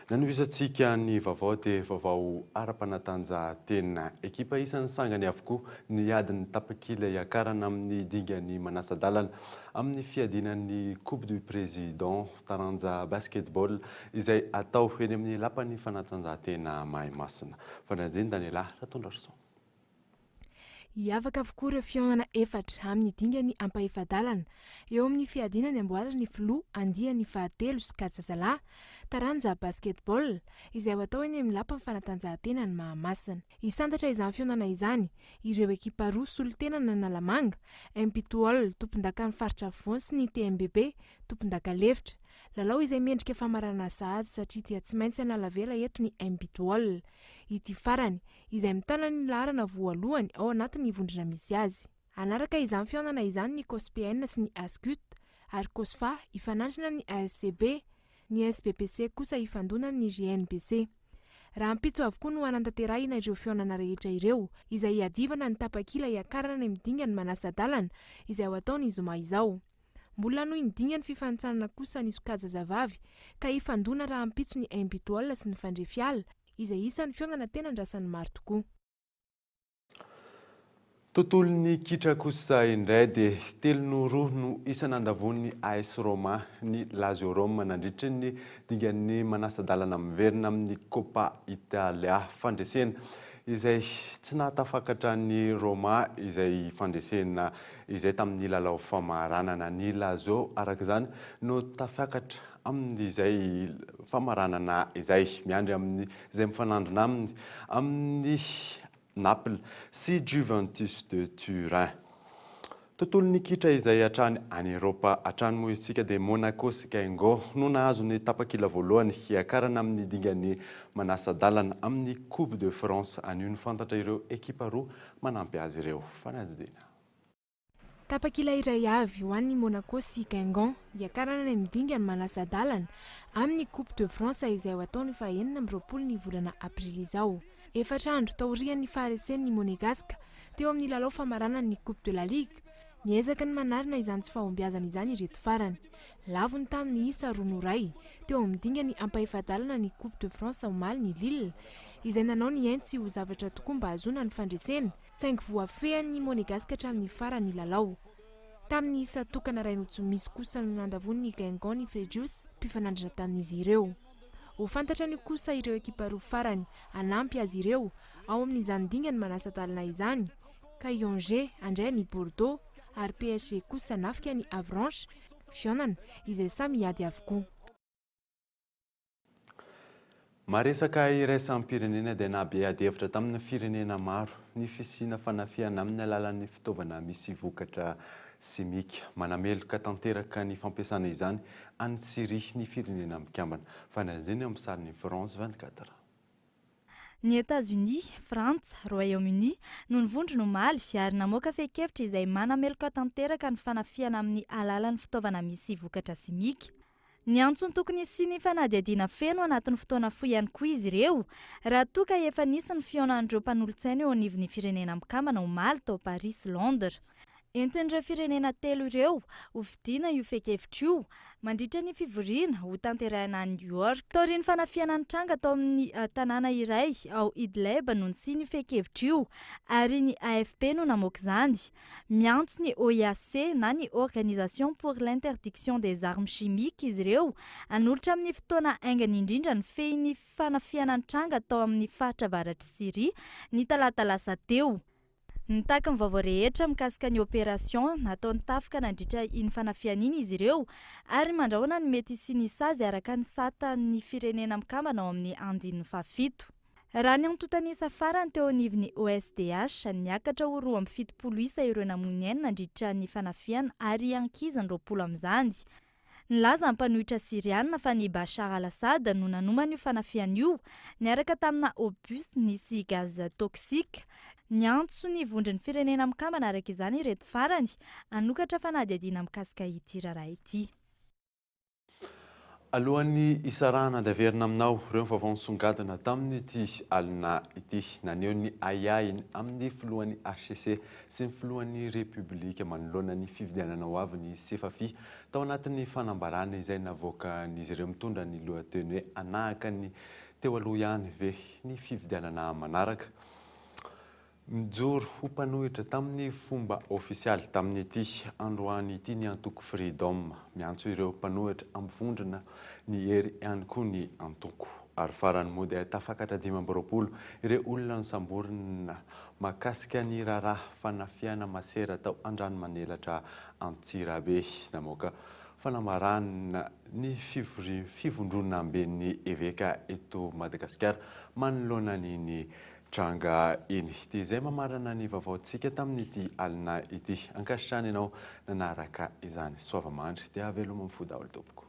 Nanohizantsika ny vaovao dia vaovao ara-panatanjahantena. Ekipa isan'ny sangany avokoa ny adin'ny tapakila hiakarana amin'ny dingan'ny manasa-dalana amin'ny fiadiana ny Coupe du Président taranja basketball izay atao eny amin'ny lapan'ny fanatanjahantena Mahimasina. Fanadihadiana Daniela Ratondrarison. Hiavaka avokoa ireo fihaonana efatra amin'ny dingan'ny ampahefa-dalana eo amin'ny fiadiana ny amboaran'ny filoha andiany fahatelo sokajy zazalahy, taranja basketball, izay ho atao eny amin'ny lapan'ny fanatanjahantenan'i Mahamasina. Hisantatra izany fihaonana izany ireo ekipa roa solontenan'Analamanga, Mpitool, tompondakan'ny faritra afovoany sy ny TMBB, tompondaka lefitra. Lalao izay mendrika famaranana sahady satria dia tsy maintsy hanala vela eto ny Mpitool. Ity farany, izay mitana ny laharana voalohany ao anatin'ny vondrona misy azy. Hanaraka izany fihaonana izany ny Cospn sy ny Ascut ary Cosfa hifanandrina amin'ny ASCB, ny SBPC kosa hifandona amin'ny GNBC. Rahampitso avokoa no hanatanterahina ireo fihaonana rehetra ireo, izay hiadivana ny tapakila hiakarana any amin'ny dingan'ny manasa-dalana, izay ho atao ny zoma izao. Mbola hanohy ny dingan'ny fifanintsanana kosa ny sokajy zazavavy, ka hifandona rahampitso ny Imbitol sy ny Fandrefiala, izay isan'ny fihaonana tena andrasan'ny maro tokoa. Tontolon'ny kitra kosa indray dia telo noho roa no isa nandavoan'ny AS Roma ny Lazio Rome nandritry ny dingan'ny manasa-dalana miverina amin'ny Coppa Italia. Fandresena izay tsy nahatafakatra ny Roma izay fandresena izay tamin'ny lalao famaranana. Ny Lazio araka izany no tafakatra amin'izay famaranana izay. Miandry amin'izay mifanandrina aminy amin'ny Naples sy Juventus de Turin. Tontolon'ny kitra izay hatrany any Eropa hatrany moa isika dia Monaco sy Guingamp no nahazo ny tapakila voalohany hiakarana amin'ny dingan'ny manasa-dalana amin'ny Coupe de France anio no fantatra ireo ekipa roa manampy azy ireo. Fanadihadiana. Tapakila iray avy ho an'ny Monaco sy Guingamp hiakarana any amin'ny dingan'ny manasa-dalana amin'ny Coupe de France izay ho atao ny faha 26 ny volana aprily izao. Efatra andro taorian'ny faharesen'ny Monegasque teo amin'ny lalao famaranany ny Coupe de la Ligue, miezaka ny manarina izany tsy fahombiazana izany ireto farany. Lavony tamin'ny isa roa noho iray teo amin'ny dingan'ny ampahefa-dalana ny Coupe de France omaly ny Lille izay nanao ny ainy tsy ho zavatra tokoa mba hahazoana ny fandresena saingy voafehin'ny Monegasque hatramin'ny farany ny lalao. Tamin'ny isa tokana iray no tsy misy kosa no nandavoan'ny Guingamp ny Frejus, mpifanandrina tamin'izy ireo. Ho fantatra anio kosa ireo ekipa roa farany hanampy azy ireo ao amin'izany dingan'ny manasa-dalana izany, ka i Angers handray an'i Bordeaux ary PSG kosa hanafika an'i Avranches, fihaonana izay samy hiady avokoa. Maresaka iraisam-pirenena dia nahabe adihevitra tamin'ny firenena maro ny fisiana fanafihana amin'ny alalan'ny fitaovana misy vokatra simika. Manameloka tanteraka ny fampiasana izany any Syria ny Firenena Mikambana. Fanadihadiana eo amin'ny sarin'ny France 24. Ny Etazonia, Frantsa, Royaume-Uni no nivondrona omaly ary namoaka fehin-kevitra izay manameloka tanteraka ny fanafihana amin'ny alalan'ny fitaovana misy vokatra simika. Niantso ny tokony hisian'ny fanadihadiana feno anatin'ny fotoana fohy ihany koa izy ireo, raha toa ka efa nisy ny fihaonan'ireo mpanolotsaina eo anivon'ny Firenena Mikambana omaly tao Paris sy Londres. Entin'ireo firenena telo ireo ho fidiana io fehin-kevitra io mandritra ny fivoriana ho tanterahina any New York. Taorian'ny fanafihana nitranga tao amin'ny tanàna iray ao Idleb no nisian'io fehin-kevitra io ary ny AFP no namoaka izany. Miantso ny OIAC na ny Organisation pour l'interdiction des armes chimiques izy ireo hanolotra amin'ny fotoana haingana indrindra ny fehin'ny fanafihana nitranga tao amin'ny faritra avaratr'i Syria ny talata lasa teo. Nitaky ny vaovao rehetra mikasika ny opération nataon'ny tafika nandritra iny fanafihana iny izy ireo ary mandrahona ny mety hisian'ny sazy araka ny satan'ny Firenena Mikambana ao amin'ny andininy fahafito. Raha ny antontan'isa farany teo anivon'ny OSDH, niakatra ho 72 isa ireo namoy ny ainy nandritra ny fanafihana ary ankizy ny 20 amin'izany. Nilaza ny mpanohitra Syriana fa ny Bashar al-Assad no nanomana io fanafihana io niaraka tamina obus nisy gaz toxique. Niantso ny Vondron'ny Firenena Mikambana araka izany ireto farany hanokatra fanadihadiana mikasika ity raharaha ity. Alohan'ny hisarahana dia averina aminao ireo vaovao nisongadina tamin'ity alina ity. Naneho ny ahiahiny amin'ny filohan'ny hcc sy ny filohan'ny Repoblika manoloana ny fifidianana ho avy ny Sefafi tao anatin'ny fanambarana izay navoakan'izy ireo mitondra ny lohateny hoe Hanahaka ny teo aloha ihany ve ny fifidianana manaraka? Nijoro ho mpanohitra tamin'ny fomba ofisialy tamin'ity androany ity ny antoko Freedom. Miantso ireo mpanohitra hampivondrona ny hery ihany koa ny antoko. Ary farany moa dia tafakatra 25 ireo olona nosamborina mahakasika ny raharaha fanafihana masera tao Andranomanelatra Antsirabe. Namoaka fanambarana ny fivondronamben'ny eveka eto Madagasikara manoloana an'iny tranga iny. Dia izay mamarana ny vaovaontsika tamin'ity alina ity. Ankasitrahana ianao nanaraka izany. Soava mandry dia veloma mifoha daholo tompoko.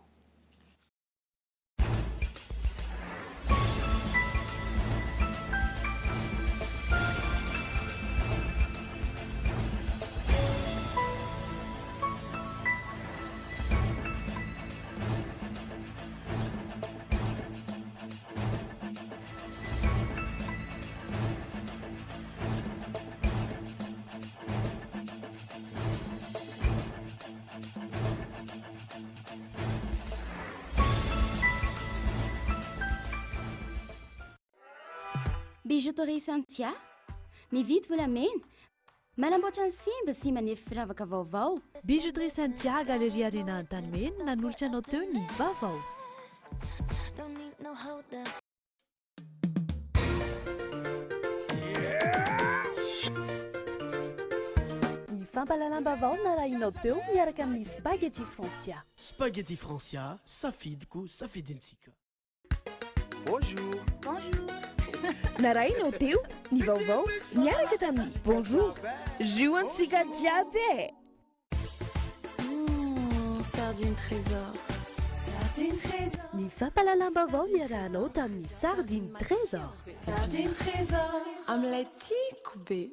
Bijouterie Cynthia, mividy volamena, manamboatra ny simba sy manefy firavaka vaovao. Bijouterie Cynthia, Galerie Arena Antanimena, nanolotra anao teo ny vaovao. Ny fampahalalam-baovao narahinao teo miaraka amin'ny Spaghetti Francia. Spaghetti Francia, safidiko, safidintsika. Bonjour. Bonjour. Narahinao teo ny vaovao niaraka tamin'ny Bonjour. Jus antsika jiaby e! Mmh, sardine trésor. Sardine trésor. Ny fampahalalam-baovao niarahanao tamin'ny Sardine Trésor. Sardine trésor. Amin'ilay tiako be.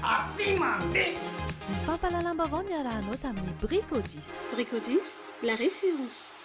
Aty mandeha! Ny fampahalalam-baovao niarahanao tamin'ny Bricodis. Bricodis, la référence.